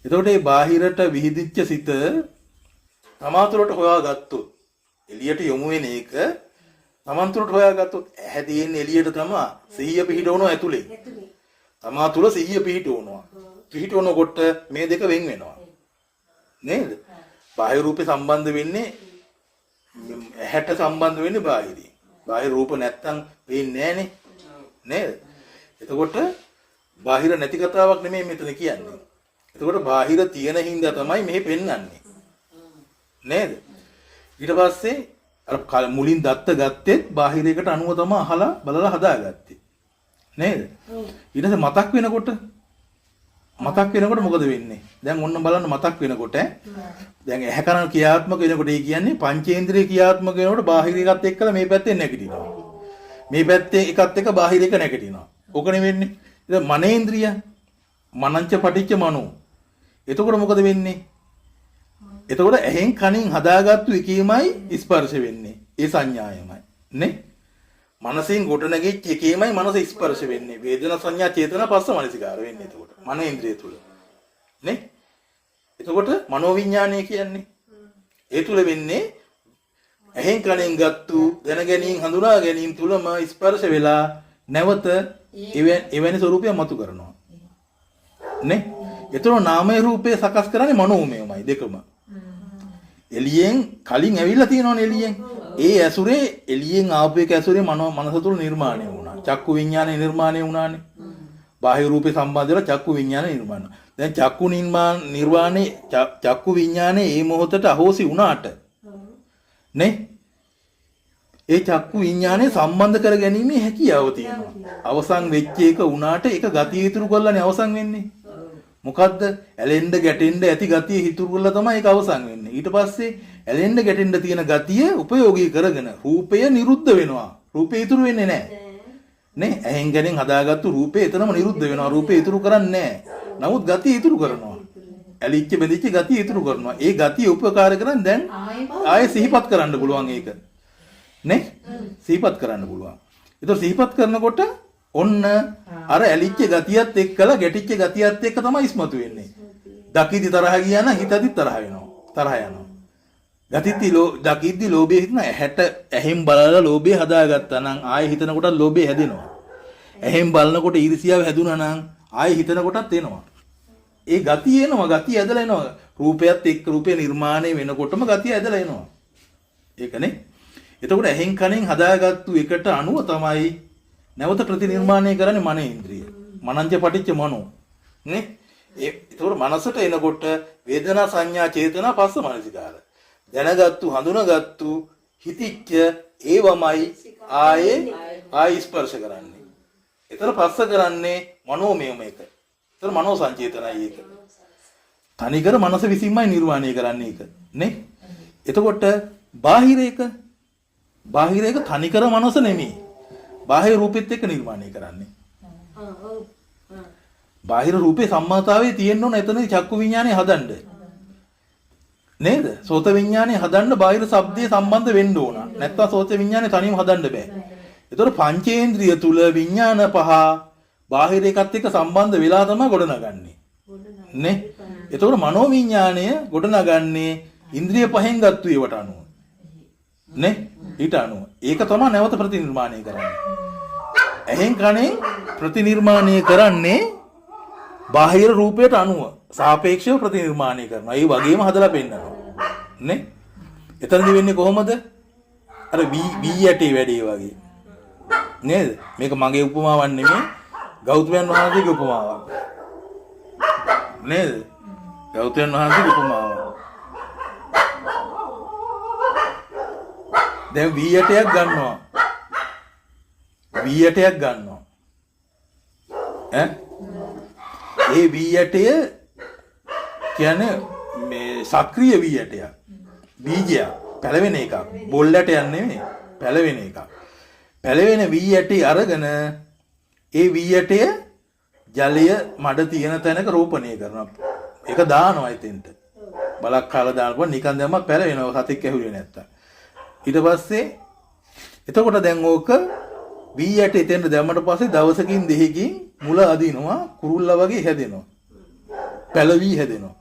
එතකොට මේ බාහිරට විහිදිච්ච සිත තමා තුළට හොයාගත්තොත්, එළියට යොමු වෙන එක තමන් තුළට හොයාගත්තොත්, ඇහැ තියෙන්නේ එළියට තමා, සිහිය පිහිටවනවා ඇතුලේ. තමා තුළ සිහිය පිහිටවනවා. පිහිටවනකොට මේ දෙක වෙන් වෙනවා. නේද? බාහිර රූපේ සම්බන්ධ වෙන්නේ ඇහැට සම්බන්ධ වෙන්නේ බාහිරින්. බාහිර රූප නැත්තම් පේන්නේ නෑනේ. නේද? එතකොට බාහිර නැති කතාවක් නෙමෙයි මෙතන කියන්නේ. එතකොට බාහිර තියෙන හින්දා තමයි මෙහෙ පෙන්වන්නේ. නේද? ඊට පස්සේ අර මුලින් දත්ත ගත්තෙත් බාහිරයකට අනුව තමයි අහලා බලලා හදාගත්තේ. නේද? ඊට පස්සේ මතක් වෙනකොට මොකද වෙන්නේ? දැන් ඔන්න බලන්න මතක් වෙනකොට දැන් ඇහැ කන ක්‍රියාත්මක වෙනකොට, ඒ කියන්නේ පංචේන්ද්‍රිය ක්‍රියාත්මක වෙනකොට බාහිර එකත් එක්කලා මේ පැත්තෙන් නැගිටිනවා. මේ පැත්තේ එකත් එක්ක බාහිර එක නැගිටිනවා. ඕකනේ වෙන්නේ. ඉතින් මනේන්ද්‍රිය මනංච පටිච්ච මනෝ. එතකොට මොකද වෙන්නේ? එතකොට ඇහෙන් කනින් හදාගත්තු එකේමයි ස්පර්ශ වෙන්නේ. ඒ සංඥායමයි. නේ? මනසෙන් ගොඩ නැගිච්ච එකේමයි මනස ස්පර්ශ වෙන්නේ. වේදනා සංඥා චේතනා පස්ස මනසිකාර වෙන්නේ එතකොට. මනේන්ද්‍රිය තුල. නේ? එතකොට මනෝවිඤ්ඤාණය කියන්නේ ඒ තුල වෙන්නේ ඇහෙන් කනෙන් ගත්තු දැන ගැනීම හඳුනා ගැනීම තුලම ස්පර්ශ වෙලා නැවත එවැනි ස්වරූපයක් මතු කරනවා. නේ? එතකොට නාමය රූපය සකස් කරන්නේ මනෝමයමයි දෙකම. එළියෙන් කලින් ඇවිල්ලා තියෙනවනේ එළියෙන්. ඒ ඇසුරේ එළියෙන් ආපු එක ඇසුරේ මනස තුල නිර්මාණය වුණා. චක්කු විඤ්ඤාණය නිර්මාණය වුණානේ. බාහිර රූපේ සම්බන්ධ වෙලා චක්කු විඤ්ඤාණය නිර්මාණය. දැන් චක්කු නිර්වාණේ චක්කු විඤ්ඤාණය ඒ මොහොතට අහෝසි වුණාට නේ? ඒ චක්කු විඤ්ඤාණය සම්බන්ධ කර ගැනීමේ හැකියාව තියෙනවා. අවසන් වෙච්ච එක වුණාට ඒක ගතිය ඉතුරු කරලානේ අවසන් වෙන්නේ. මොකද්ද? ඇලෙන්න ගැටෙන්න ඇති ගතිය ඉතුරු කරලා තමයි ඒක අවසන් වෙන්නේ. ඊට පස්සේ ඇලෙන්න ගැටෙන්න තියෙන ගතිය උපයෝගී කරගෙන රූපය නිරුද්ධ වෙනවා. රූපය ඉතුරු වෙන්නේ නැහැ. නේ? ඇහෙන් කනෙන් හදාගත්තු රූපය එතනම නිරුද්ධ වෙනවා. රූපය ඉතුරු කරන්නේ නැහැ. නමුත් ගතිය ඉතුරු කරනවා. ඇලිච්ච බැඳිච්ච ගතිය ඉතුරු කරනවා. ඒ ගතිය උපකාර කරන් දැන් ආයෙ සිහිපත් කරන්න පුළුවන් ඒක. නේ? සිහිපත් කරන්න පුළුවන්. ඒතකොට සිහිපත් කරනකොට ඔන්න අර ඇලිච්ච ගතියත් එක්කලා ගැටිච්ච ගතියත් එක්ක තමයි ඉස්මතු වෙන්නේ. දකිදි තරහ ගියා නම් හිතදි තරහ වෙනවා. තරහ යනවා. ගතිති ලෝ දකිද්දි ලෝභය හිතන ඇහැට ඇහෙන් බලලා ලෝභය හදාගත්තා නම් ආයෙ හිතනකොටත් ලෝභය හැදෙනවා. ඇහෙන් බලනකොට ඊර්ෂියාව හැදුනා නම් ආයෙ හිතනකොටත් එනවා. ඒ ගතිය එනවා, ගතිය ඇදලා එනවා. රූපයත් එක්ක රූපය නිර්මාණය වෙනකොටම ගතිය ඇදලා එනවා. ඒකනේ. එතකොට ඇහෙන් කනෙන් හදාගත්තු එකට අනුව තමයි නැවත ප්‍රතිනිර්මාණය කරන්නේ මන ඉන්ද්‍රිය. මනංච පටිච්ච මනෝ. නේ? ඒ එතකොට මනසට එනකොට වේදනා සංඥා චේතනා පස්ස මනසිකාර. දැනගත්තු හඳුනාගත්තු හිතිච්ච ඒවමයි ආයේ ආයි ස්පර්ශ කරන්නේ. එතන පස්ස කරන්නේ මනෝමයම එක. එතන මනෝ සංචේතනයි ඒක. තනිකර මනස විසින්මයි නිර්මාණය කරන්නේ ඒක. නේ? එතකොට බාහිර එක බාහිර එක තනිකර මනස නෙමෙයි. බාහිර රූපෙත් එක්ක නිර්මාණය කරන්නේ. ආ ඔව්. ආ බාහිර රූපේ සම්මතාවයේ තියෙන්න ඕන එතන චක්කු විඥානය හදන්න. නේද? සෝත විඥානය හදන්න බාහිර ශබ්දයේ සම්බන්ධ වෙන්න ඕන. නැත්තම් සෝත විඥානය තනියම හදන්න බෑ. ඒතකොට පංචේන්ද්‍රිය තුල විඥාන පහ බාහිර එකත් එක්ක සම්බන්ධ වෙලා තමයි ගොඩනගන්නේ. නේ? එතකොට මනෝ විඥානය ගොඩනගන්නේ ඉන්ද්‍රිය පහෙන් ගත්තු ඒවට අනුව. නේ? ඊට අනුව. ඒක තමයි නැවත ප්‍රතිනිර්මාණය කරන්නේ. ඇහෙන් කනෙන් ප්‍රතිනිර්මාණය කරන්නේ බාහිර රූපයට අනුව සාපේක්ෂව ප්‍රතිනිර්මාණය කරනවා. ඒ වගේම හදලා පෙන්නනවා. නේ? එතනදි වෙන්නේ කොහොමද? අර වී වී ඇටේ වැඩේ වගේ. නේද? මේක මගේ උපමාවක් නෙමෙයි. ගෞතමයන් වහන්සේගේ උපමාවක්. නේද? ගෞතමයන් වහන්සේගේ උපමාවක්. දැන් වී ඇටයක් ගන්නවා. වී ඇටයක් ගන්නවා. ඈ? ඒ වී ඇටය කියන්නේ මේ සක්‍රීය වී ඇටයක්. බීජයක්. පැලවෙන එකක්. බොල් ඇටයක් නෙමෙයි. පැලවෙන එකක්. පැලවෙන වී ඇටය අරගෙන ඒ වී ඇටය ජලය මඩ තියෙන තැනක රෝපණය කරනවා. ඒක දානවා එතෙන්ට. බලක් කාලා දානකොට නිකන් දැම්මම පැලවෙනවා සතෙක් ඇහුවේ නැත්තම්. ඊට පස්සේ එතකොට දැන් ඕක වී ඇට එතෙන්ට දැම්මට පස්සේ දවසකින් දෙකකින් මුල අදිනවා කුරුල්ලා වගේ හැදෙනවා. පැලවි හැදෙනවා.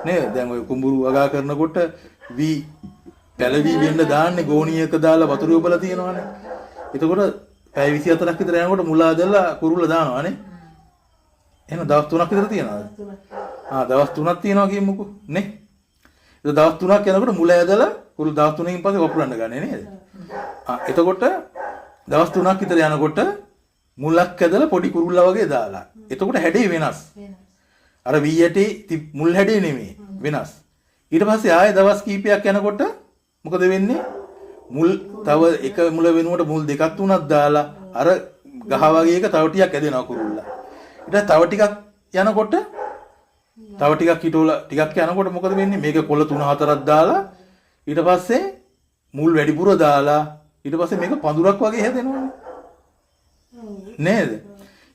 නේද? දැන් ඔය කුඹුරු වගා කරනකොට වී පැලවි වෙන්න දාන්නේ ගෝණියක දාලා වතුර යොබලා තියෙනවනේ. එතකොට පැය 24ක් විතර යනකොට මුල අදලා කුරුල්ලා දානවානේ. එහෙනම් දවස් 3ක් විතර තියනවාද? ආ දවස් 3ක් තියනවා කියමුකෝ නේ. ඒක දවස් 3ක් යනකොට මුල ඇදලා කුරුල්ල දවස් 3කින් පස්සේ වපුරන්න ගන්නේ නේද? ආ එතකොට දවස් 3ක් විතර යනකොට මුලක් ඇදලා පොඩි කුරුල්ලා වගේ දාලා. එතකොට හැඩේ වෙනස්. අර වී ඇටේ මුල් හැඩේ නෙමෙයි වෙනස්. ඊට පස්සේ ආයෙ දවස් කීපයක් යනකොට මොකද වෙන්නේ? මුල් තව එක මුල වෙනුවට මුල් දෙකක් තුනක් දාලා අර ගහ වගේ එක තව ටිකක් ඇදෙනවා කුරුල්ලා. ඊට තව ටිකක් යනකොට තව ටිකක් හිටවලා ටිකක් යනකොට මොකද වෙන්නේ? මේක කොළ තුන හතරක් දාලා ඊට පස්සේ මුල් වැඩිපුර දාලා ඊට පස්සේ මේක පඳුරක් වගේ හැදෙනවනේ. නේද?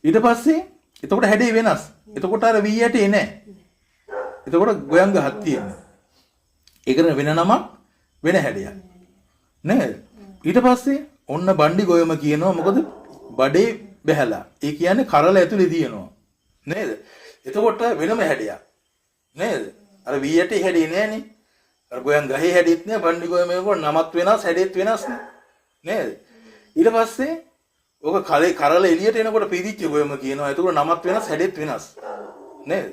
ඊට පස්සේ එතකොට හැඩේ වෙනස්. එතකොට අර වී ඇටේ නෑ. එතකොට ගොයන් ගහක් තියෙනවා. ඒකට වෙන නමක් වෙන හැඩයක්. නේද? ඊට පස්සේ ඔන්න බණ්ඩි ගොයම කියනවා මොකද බඩේ බැහැලා. ඒ කියන්නේ කරල ඇතුලේ තියෙනවා. නේද? එතකොට වෙනම හැඩයක්. නේද? අර වී ඇටේ හැඩේ නෑනේ. අර ගොයන් ගහේ හැඩෙත් නෑ බණ්ඩි ගොයම එනකොට නමත් වෙනස් හැඩෙත් වෙනස් නේ. නේද? ඊට පස්සේ ඕක කලේ කරල එළියට එනකොට පිරිච්ච ගොයම කියනවා. එතකොට නමත් වෙනස් හැඩෙත් වෙනස්. නේද?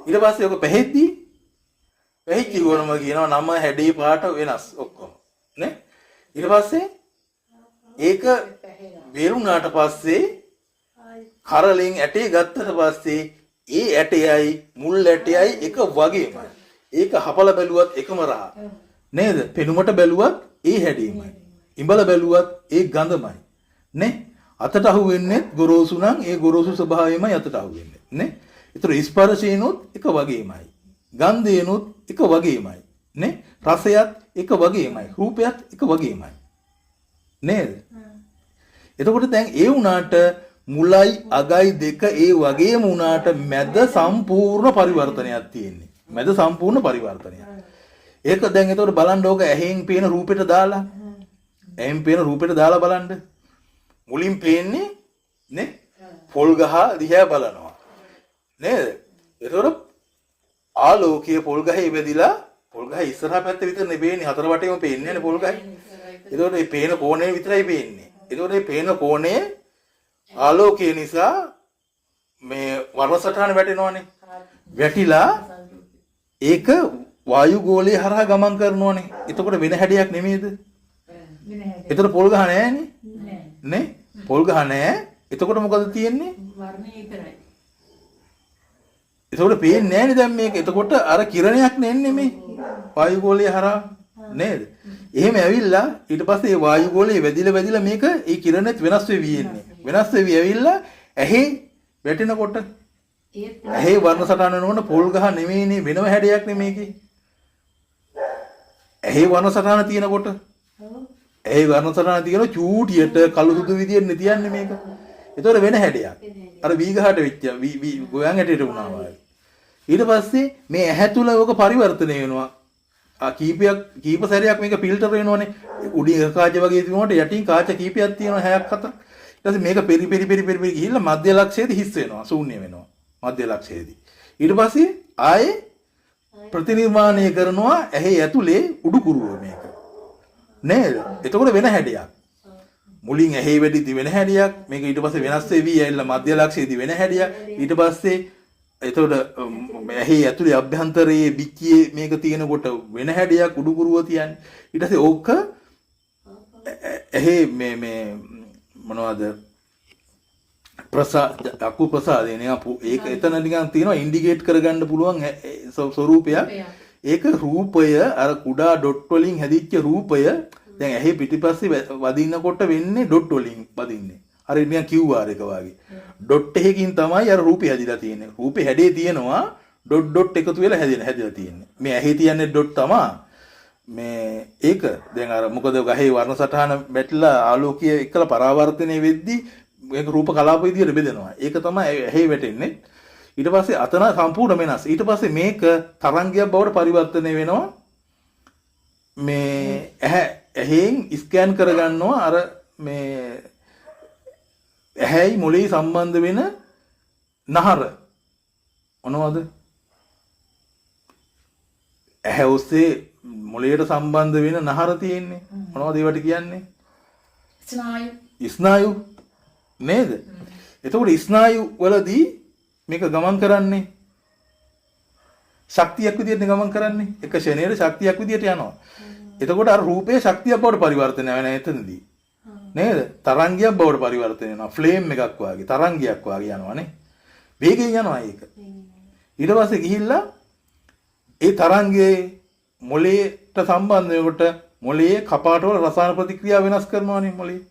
ඊට පස්සේ ඕක පැහෙද්දි පැහිච්ච ගොයම කියනවා නම හැඩේ පාට වෙනස් ඔක්කොම. නේ? ඊට පස්සේ ඒක බේරුණාට පස්සේ කරලෙන් ඇටේ ගත්තට පස්සේ ඒ ඇටයයි මුල් ඇටයයි එක වගේමයි. ඒක හපල බැලුවත් එකම රහ. නේද? පෙනුමට බැලුවත් ඒ හැඩේමයි. ඉඹල බැලුවත් ඒ ගඳමයි. නේ? අතට අහු වෙන්නේ ගොරෝසු නම් ඒ ගොරෝසු ස්වභාවයමයි අතට අහු වෙන්නේ. නේ? ඒතර ස්පර්ශේනොත් එක වගේමයි. ගන්ධේනොත් එක වගේමයි. නේ? රසයත් එක වගේමයි. රූපයත් එක වගේමයි. නේද? එතකොට දැන් ඒ වුණාට මුලයි අගයි දෙක ඒ වගේම වුණාට මැද සම්පූර්ණ පරිවර්තනයක් තියෙන්නේ. මැද සම්පූර්ණ පරිවර්තනයක්. ඒක දැන් එතකොට බලන්න ඕක ඇහෙන් පේන රූපෙට දාලා. ඇහෙන් පේන රූපෙට දාලා බලන්න. මුලින් පේන්නේ නේ පොල් ගහ දිහා බලනවා. නේද? එතකොට ආලෝකයේ පොල් ගහේ වැදිලා පොල් ගහ ඉස්සරහා පැත්ත විතරනේ පේන්නේ, හතර වටේම පේන්නේ නෑනේ පොල් ගහේ. එතකොට මේ පේන කෝණය විතරයි පේන්නේ. එතකොට මේ පේන කෝණය ආලෝකය නිසා මේ වර්ණ සටහන වැටෙනවනේ. වැටිලා ඒක වායු ගෝලයේ හරහා ගමන් කරනවනේ. එතකොට වෙන හැඩයක් නෙමෙයිද? වෙන හැඩයක්. එතකොට පොල් ගහ නෑනේ. නෑ. නේ? පොල් ගහ නෑ. එතකොට මොකද තියෙන්නේ? වර්ණය විතරයි. එතකොට පේන්නේ නෑනේ දැන් මේක. එතකොට අර කිරණයක් නේ එන්නේ මේ වායු ගෝලයේ හරහා නේද? එහෙම ඇවිල්ලා ඊට පස්සේ ඒ වායු ගෝලයේ වැදිලා වැදිලා මේක ඒ කිරණෙත් වෙනස් වෙවි එන්නේ. වෙනස් වෙවි ඇවිල්ලා ඇහි වැටෙනකොට ඒත් ඇහි වර්ණ සටහන වෙනකොට පොල් ගහ නෙමෙයිනේ, වෙනම හැඩයක් නේ මේකේ. ඇහි වර්ණ සටහන තියෙනකොට ඇහි වර්ණ සටහන තියෙන චූටියට කළු සුදු විදියට නේ තියන්නේ මේක. එතකොට වෙන හැඩයක්. අර වී ගහට වෙච්ච වී වී ගෝයන් හැටයට වුණා වගේ. ඊට පස්සේ මේ ඇහැ තුල ඔක පරිවර්තනය වෙනවා. ආ කීප සැරයක් මේක ෆිල්ටර් වෙනවනේ. උඩින් එක කාච වගේ තිබුණාට යටින් කාච කීපයක් තියෙනවා, හයක් හතක්. ඊට පස්සේ මේක පෙරි පෙරි පෙරි පෙරි පෙරි ගිහිල්ලා මධ්‍ය ලක්ෂයේදී හිස් වෙනවා, ශූන්‍ය වෙනවා. මධ්‍ය ලක්ෂයේදී. ඊට පස්සේ ආයේ ප්‍රතිනිර්මාණය කරනවා ඇහි ඇතුලේ උඩුකුරුව මේක. නේද? එතකොට වෙන හැඩයක්. මුලින් ඇහි වැඩිදි වෙන හැඩයක්, මේක ඊට පස්සේ වෙනස් වෙවි ඇවිල්ලා මධ්‍ය ලක්ෂයේදී වෙන හැඩයක්. ඊට පස්සේ එතකොට ඇහි ඇතුලේ අභ්‍යන්තරයේ බිච්චියේ මේක තියෙනකොට වෙන හැඩයක් උඩුකුරුව තියන්නේ. ඊට පස්සේ ඕක ඇහි මේ මේ මොනවද ප්‍රසාද අකු ප්‍රසාදේ නිකන් ඒක එතන නිකන් තියෙනවා ඉන්ඩිකේට් කරගන්න පුළුවන් ස්වරූපයක්. ඒක රූපය අර කුඩා ඩොට් වලින් හැදිච්ච රූපය දැන් ඇහි පිටිපස්සේ වදිනකොට වෙන්නේ ඩොට් වලින් වදින්නේ. අර නිකන් QR එක වගේ. ඩොට් එකකින් තමයි අර රූපය හැදිලා තියෙන්නේ. රූපේ හැඩේ තියෙනවා ඩොට් ඩොට් එකතු වෙලා හැදිලා තියෙන්නේ. මේ ඇහි තියන්නේ ඩොට් තමා. මේ ඒක දැන් අර මොකද ගහේ වර්ණ සටහන වැටිලා ආලෝකය එක්කලා පරාවර්තනය වෙද්දි මේක රූප කලාප විදියට බෙදෙනවා. ඒක තමයි ඇහි වැටෙන්නේ. ඊට පස්සේ අතන සම්පූර්ණ වෙනස්. ඊට පස්සේ මේක තරංගයක් බවට පරිවර්තනය වෙනවා. මේ ඇහැ ඇහෙන් ස්කෑන් කරගන්නවා අර මේ ඇහැයි මොළේ සම්බන්ධ වෙන නහර මොනවද? ඇහැ ඔස්සේ මොළයට සම්බන්ධ වෙන නහර තියෙන්නේ. මොනවද ඒවට කියන්නේ? ස්නායු. ස්නායු නේද? එතකොට ස්නායු වලදී මේක ගමන් කරන්නේ ශක්තියක් විදියට ගමන් කරන්නේ. එක ක්ෂණයට ශක්තියක් විදියට යනවා. එතකොට අර රූපේ ශක්තියක් බවට පරිවර්තනය වෙනවා එතනදී. නේද? තරංගයක් බවට පරිවර්තනය වෙනවා. ෆ්ලේම් එකක් වගේ තරංගයක් වගේ යනවා නේ. වේගයෙන් යනවා ඒක. ඊට පස්සේ ගිහිල්ලා ඒ තරංගයේ මොලේට සම්බන්ධ වෙනකොට මොලේ කපාට වල රසායන ප්‍රතික්‍රියා වෙනස් කරනවානේ මොලේ.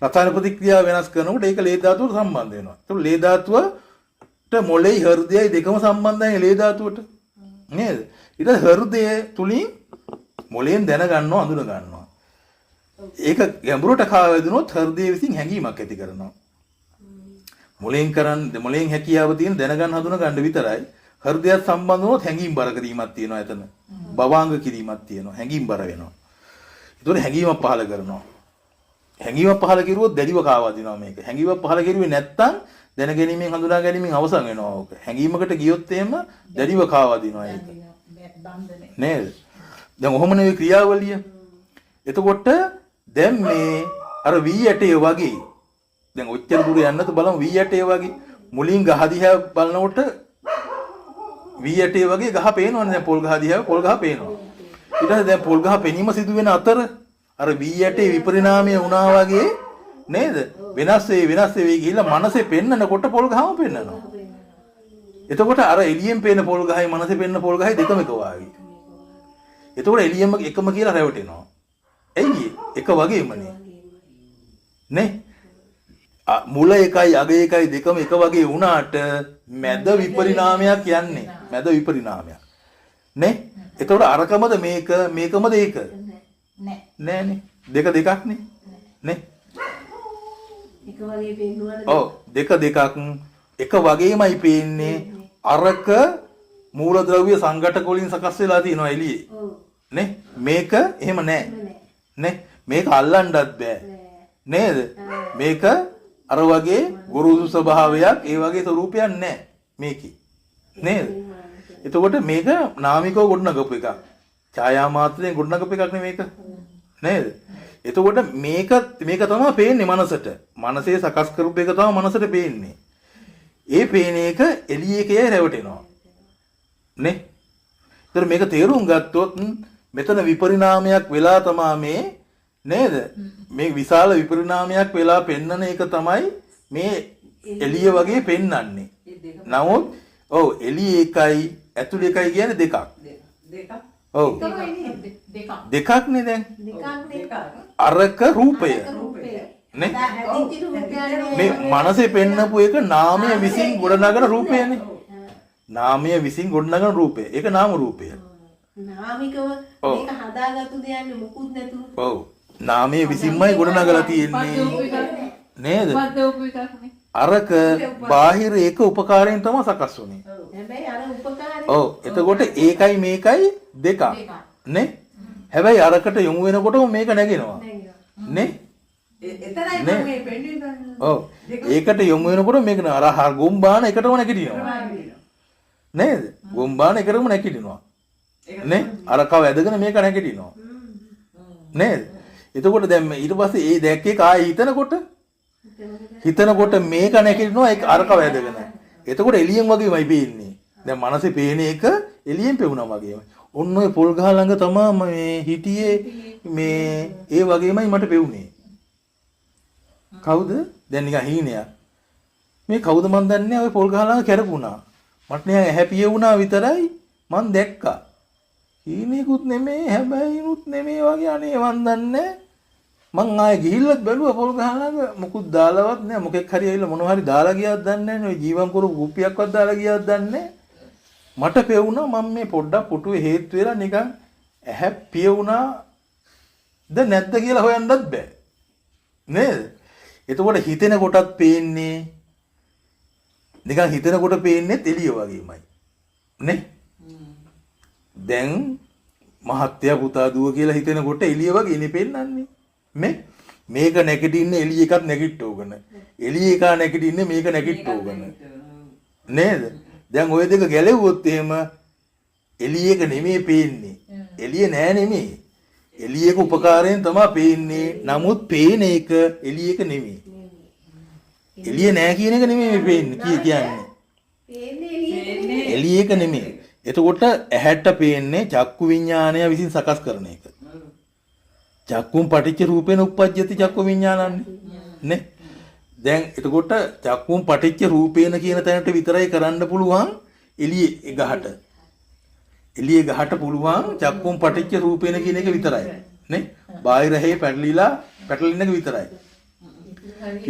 රසායන ප්‍රතික්‍රියා වෙනස් කරනකොට ඒක ලේ ධාතුවට සම්බන්ධ වෙනවා. එතකොට ලේ ධාතුවට මොලේ හෘදයයි දෙකම සම්බන්ධයි ලේ ධාතුවට. නේද? ඊට හෘදය තුලින් මොලෙන් දැනගන්නවා, අඳුන ගන්නවා. ඒක ගැඹුරට කාවැදුනොත් හෘදය විසින් හැඟීමක් ඇති කරනවා. මොලෙන් කරන් මොලෙන් හැකියාව තියෙන දැනගන්න හඳුන ගන්න විතරයි. හෘදයත් සම්බන්ධ වුණොත් හැඟීම් බර කිරීමක් තියෙනවා එතන. භවාංග කිරීමක් තියෙනවා. හැඟීම් බර වෙනවා. ඒතකොට හැඟීමක් පහල කරනවා. හැඟීමක් පහල කෙරුවොත් දැඩිව කාවදිනවා මේක. හැඟීමක් පහල කෙරුවේ නැත්තම් දැන ගැනීමෙන් හඳුනා ගැනීමෙන් අවසන් වෙනවා ඕක. හැඟීමකට ගියොත් එහෙම දැඩිව කාවදිනවා ඒක. නේද? දැන් ඔහොම නෙවෙයි ක්‍රියාවලිය. එතකොට දැන් මේ අර වී ඇටේ වගේ දැන් ඔච්චර දුර යන්නත් බලමු වී ඇටේ වගේ මුලින් ගහ දිහා බලනකොට වී ඇටේ වගේ ගහ පේනවනේ. දැන් පොල් ගහ දිහා පොල් ගහ පේනවා. ඊට පස්සේ දැන් පොල් ගහ පෙනීම සිදු වෙන අතර අර වී ඇටේ විපරිණාමය වුණා වගේ නේද? වෙනස් වෙයි වෙනස් වෙයි ගිහිල්ලා මනසේ පෙන්නකොට පොල් ගහම පෙන්නනවා. එතකොට අර එළියෙන් පේන පොල් ගහයි මනසේ පෙන්නන පොල් ගහයි දෙකම එක වාගේ. එතකොට එළියෙම එකම කියලා රැවටෙනවා. ඇයි එක වගේමනේ. නේ? මුල එකයි අග එකයි දෙකම එක වගේ වුණාට මැද විපරිණාමයක් යන්නේ. මැද විපරිණාමයක්. නේ? එතකොට අරකමද මේක, මේකමද ඒක? නෑ. නෑනේ. දෙක දෙකක්නේ. නේ? එක වගේ පෙන්නුවාට ඔව්, දෙක දෙකක් එක වගේමයි පේන්නේ. අරක මූලද්‍රව්‍ය සංඝටක වලින් සකස් වෙලා තියෙනවා එළියේ. ඔව්. නේ? මේක එහෙම නෑ. එහෙම නෑ. නේ? මේක අල්ලන්නත් බෑ. නෑ. නේද? මේක අර වගේ ගුරුසු ස්වභාවයක්, ඒ වගේ ස්වරූපයක් නෑ මේකේ. නේද? එතකොට මේක නාමිකව ගොඩනගපු එකක්. ඡායා මාත්‍රයෙන් ගොඩනගපු එකක් නේ මේක. නේද? එතකොට මේක මේක තමයි පේන්නේ මනසට. මනසේ සකස් කරපු එක තමයි මනසට පේන්නේ. ඒ පේන එක එළිය එකේ රැවටෙනවා. නේ? ඒතර මේක තේරුම් ගත්තොත් මෙතන විපරිණාමයක් වෙලා තමා මේ, නේද? මේ විශාල විපරිණාමයක් වෙලා පෙන්නන එක තමයි මේ එළිය වගේ පෙන්නන්නේ. ඒ දෙකම. නමුත් ඔව්, එළිය එකයි ඇතුළ එකයි කියන්නේ දෙකක්. දෙකක්. ඔව්. දෙකක්. දෙකක් නේ දැන්. දෙකක් නේ. දෙකක්. අරක රූපය. රූපය. නේ? හැදිච්ච රූපයනේ. මේ මනසේ පෙන්නපු එක නාමය විසින් ගොඩනගන රූපයනේ. නාමය විසින් ගොඩනගන රූපය. ඒක නාම රූපය. නාමිකව ඔව්. මේක හදාගත්තු දෙයන්නේ මුකුත් නැතුව. ඔව්. නාමය විසින්මයි ගොඩනගලා තියෙන්නේ. උපද්දවපු එකක් නේ. නේද? උපද්දවපු එකක් නේ. අරක බාහිර ඒක උපකාරයෙන් තමයි සකස් වුනේ. හැබැයි අර උපකාරය ඔව්. එතකොට ඒකයි මේකයි දෙකක්. දෙකක්. නේ? හැබැයි අරකට යොමු වෙනකොටම මේක නැගෙනවා. නැගෙනවා. නේ? එතරයි නේ. මම මේ පෙන්වන්නේ බලන්න. ඔව්. ඒකට යොමු වෙනකොට මේක නේ අර ගොම්බාන එකටම නැගිටිනවා. නේද? ගොම්බාන එකටම නැගිටිනවා. නේ? අර කව ඇදගෙන මේක නැගිටිනවා. නේද? එතකොට දැන් මේ ඊට පස්සේ ඒ දැක්ක එක ආයෙ හිතනකොට හිතනකොට මේක නැගිටිනවා, ඒක අර කව ඇදගෙන. එතකොට එළියෙන් වගේමයි පේන්නේ. දැන් මනසේ පේන එක එළියෙන් පෙවුනා වගේමයි. ඔන්න ඔය පොල් ගහ ළඟ තමා මේ හිටියේ, මේ ඒ වගේමයි මට පෙවුනේ. කවුද? දැන් නිකන් හීනයක්. මේ කවුද මන් දන්නේ නැහැ, ඔය පොල් ගහ ළඟ කැරකුණා. මට නිකන් ඇහැ පිය වුණා විතරයි, මං දැක්කා. හීනෙකුත් නෙමෙයි, හැබැයිනුත් නෙමෙයි වගේ, අනේ මන් දන්නේ. මං ආයෙ ගිහිල්ලත් බැලුවා පොල් ගහ ළඟ මොකුත් දාලවත් නෑ. මොකෙක් හරි ඇවිල්ලා මොනවා හරි දාලා ගියාද දන්නේ නෑනේ. ඔය ජීවන් කරපු කුප්පියක්වත් දාලා ගියාද දන්නේ නෑ. මට පෙවුණා මං මේ පොඩ්ඩක් පුටුවේ හේතු වෙලා නිකන් ඇහැ පිය වුණාද නැද්ද කියලා හොයන්නත් බෑ. නේද? එතකොට හිතෙන කොටත් පේන්නේ නිකන් හිතෙන කොට පේන්නේ එළිය වගේමයි. නේ? දැන් මහත්තයා පුතා දුව කියලා හිතෙනකොට එළිය වගේ නේ පෙන්නන්නේ. මේ මේක නැගිටින්නේ එළිය එකක් නැගිට්ට ඕගන. එළිය එක නැගිටින්නේ මේක නැගිට්ට ඕගන. නේද? දැන් ඔය දෙක ගැලෙව්වොත් එහෙම එළිය එක නෙමෙයි පේන්නේ. එළිය නෑ නෙමෙයි. එළිය එක උපකාරයෙන් තමයි පේන්නේ. නමුත් පේන එක එළිය එක නෙමෙයි. එළිය නෑ කියන එක නෙමෙයි මේ පේන්නේ කිය කියන්නේ. පේන්නේ එළියට නෙමෙයි. එළිය එක නෙමෙයි. එතකොට ඇහැට පේන්නේ චක්කු විඥානය විසින් සකස් කරන එක. චක්කුම් පටිච්ච රූපේන උප්පජ්ජති චක්කු විඥානන්නේ. නේ? දැන් එතකොට චක්කුම් පටිච්ච රූපේන කියන තැනට විතරයි කරන්න පුළුවන් එළියේ ගහට. එළියේ ගහට පුළුවන් චක්කුම් පටිච්ච රූපේන කියන එක විතරයි. නේ? බාහිර හේ පැටලිලා පැටලෙන එක විතරයි.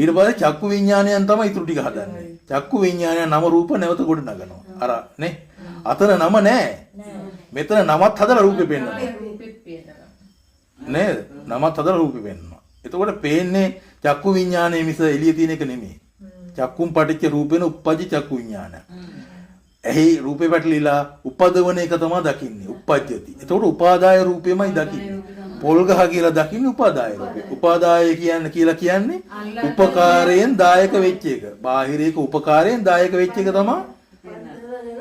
ඊට පස්සේ චක්කු විඥානයන් තමයි ඉතුරු ටික හදන්නේ. චක්කු විඥානය නම රූප නැවත ගොඩ නගනවා. අර නේ? අතන නම නෑ. මෙතන නමත් හදලා රූපේ පෙන්නනවා. රූපෙත් පේනවා. නේද? නමත් හදලා රූපේ පෙන්නනවා. එතකොට පේන්නේ චක්කු විඥානය මිස එළිය තියෙන එක නෙමෙයි. චක්කුම් පටිච්ච රූපේන උප්පජ්ජ චක්කු විඥාන. ඇහි රූපේ පැටලිලා උපදවන එක තමයි දකින්නේ. උප්පජ්ජති. එතකොට උපාදාය රූපෙමයි දකින්නේ. පොල් ගහ කියලා දකින්නේ උපාදාය රූපේ. උපාදාය කියන්නේ කියලා කියන්නේ උපකාරයෙන් දායක වෙච්ච එක. බාහිර එක උපකාරයෙන් දායක වෙච්ච එක තමයි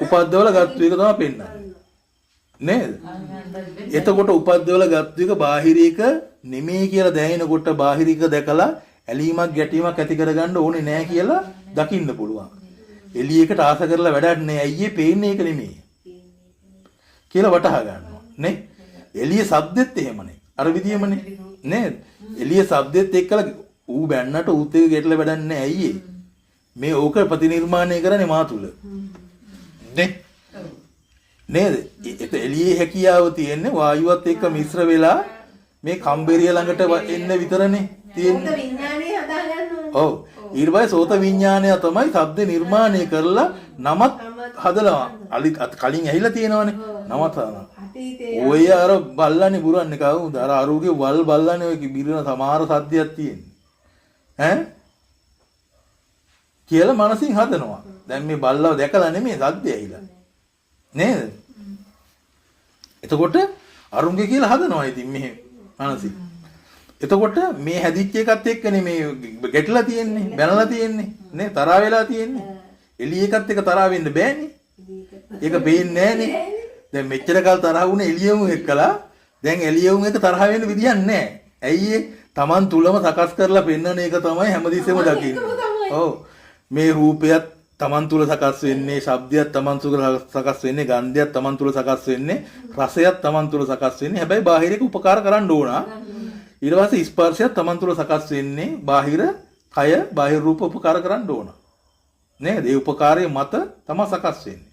උපද්දවල ගත්තු එක තමයි පෙන්නන්නේ. නේද? එතකොට උපද්දවල ගත්තු එක බාහිර එක නෙමෙයි කියලා දැනෙනකොට බාහිර එක දැකලා ඇලීමක් ගැටීමක් ඇති කරගන්න ඕනේ නෑ කියලා දකින්න පුළුවන්. එළියකට ආස කරලා වැඩක් නෑ. ඇයි ඒ පේන්නේ ඒක නෙමෙයි කියලා වටහා ගන්නවා නේ. එළිය සද්දෙත් එහෙමනේ. අර විදියමනේ නේද? එළිය සද්දෙත් එක්කලා ඌ බැන්නට ඌත් එක්ක ගැටලා වැඩක් නෑ. ඇයි ඒ? මේ ඕක ප්‍රතිනිර්මාණය කරන්නේ මා තුල. නේ? නේද? ඒත එළියේ හැකියාව තියෙන්නේ වායුවත් එක්ක මිශ්‍ර වෙලා මේ කම්බෙරිය ළඟට එන්න විතරනේ තියෙන්නේ. සෝත විඥානය හදා ගන්න ඕනේ. ඔව්. ඊට පස්සේ සෝත විඥානය තමයි ශබ්ද නිර්මාණය කරලා නමත් හදලා අලි කලින් ඇහිලා තියෙනවනේ. නවත් හදනවා. අතීතේ ඔය අර බල්ලනේ බුරන්නේ කවුද? අර අරුගේ වල් බල්ලනේ ඔය බිරන සමහර සද්දයක් තියෙන්නේ. ඈ කියලා මනසින් හදනවා. දැන් මේ බල්ලව දැකලා නෙමෙයි සද්දය ඇහිලා. නේද? එතකොට අරුන්ගේ කියලා හදනවා ඉතින් මෙහෙ මනසින්. එතකොට මේ හැදිච්ච එකත් එක්කනේ මේ ගැටිලා තියෙන්නේ, බැනලා තියෙන්නේ, නේ තරහා වෙලා තියෙන්නේ. එළිය එකත් එක්ක තරහා වෙන්න බෑනේ. ඒක පේන්නේ නෑනේ. දැන් මෙච්චර කල් තරහ වුණේ එළියුන් එක්කලා දැන් එළියුන් එක තරහ වෙන්න විදියක් නෑ. ඇයි ඒ? Taman තුලම සකස් කරලා පෙන්නන එක තමයි හැමතිස්සෙම දකින්නේ. ඔව්. මේ රූපයත් Taman තුල සකස් වෙන්නේ, ශබ්දයක් Taman තුල සකස් වෙන්නේ, ගන්ධයක් Taman තුල සකස් වෙන්නේ, රසයක් Taman තුල සකස් වෙන්නේ. හැබැයි බාහිර එක උපකාර කරන්න ඕන. ඊට පස්සේ ස්පර්ශයක් Taman තුල සකස් වෙන්නේ බාහිර කය, බාහිර රූප උපකාර කරන්න ඕන. නේද? ඒ උපකාරය මත තමයි සකස් වෙන්නේ.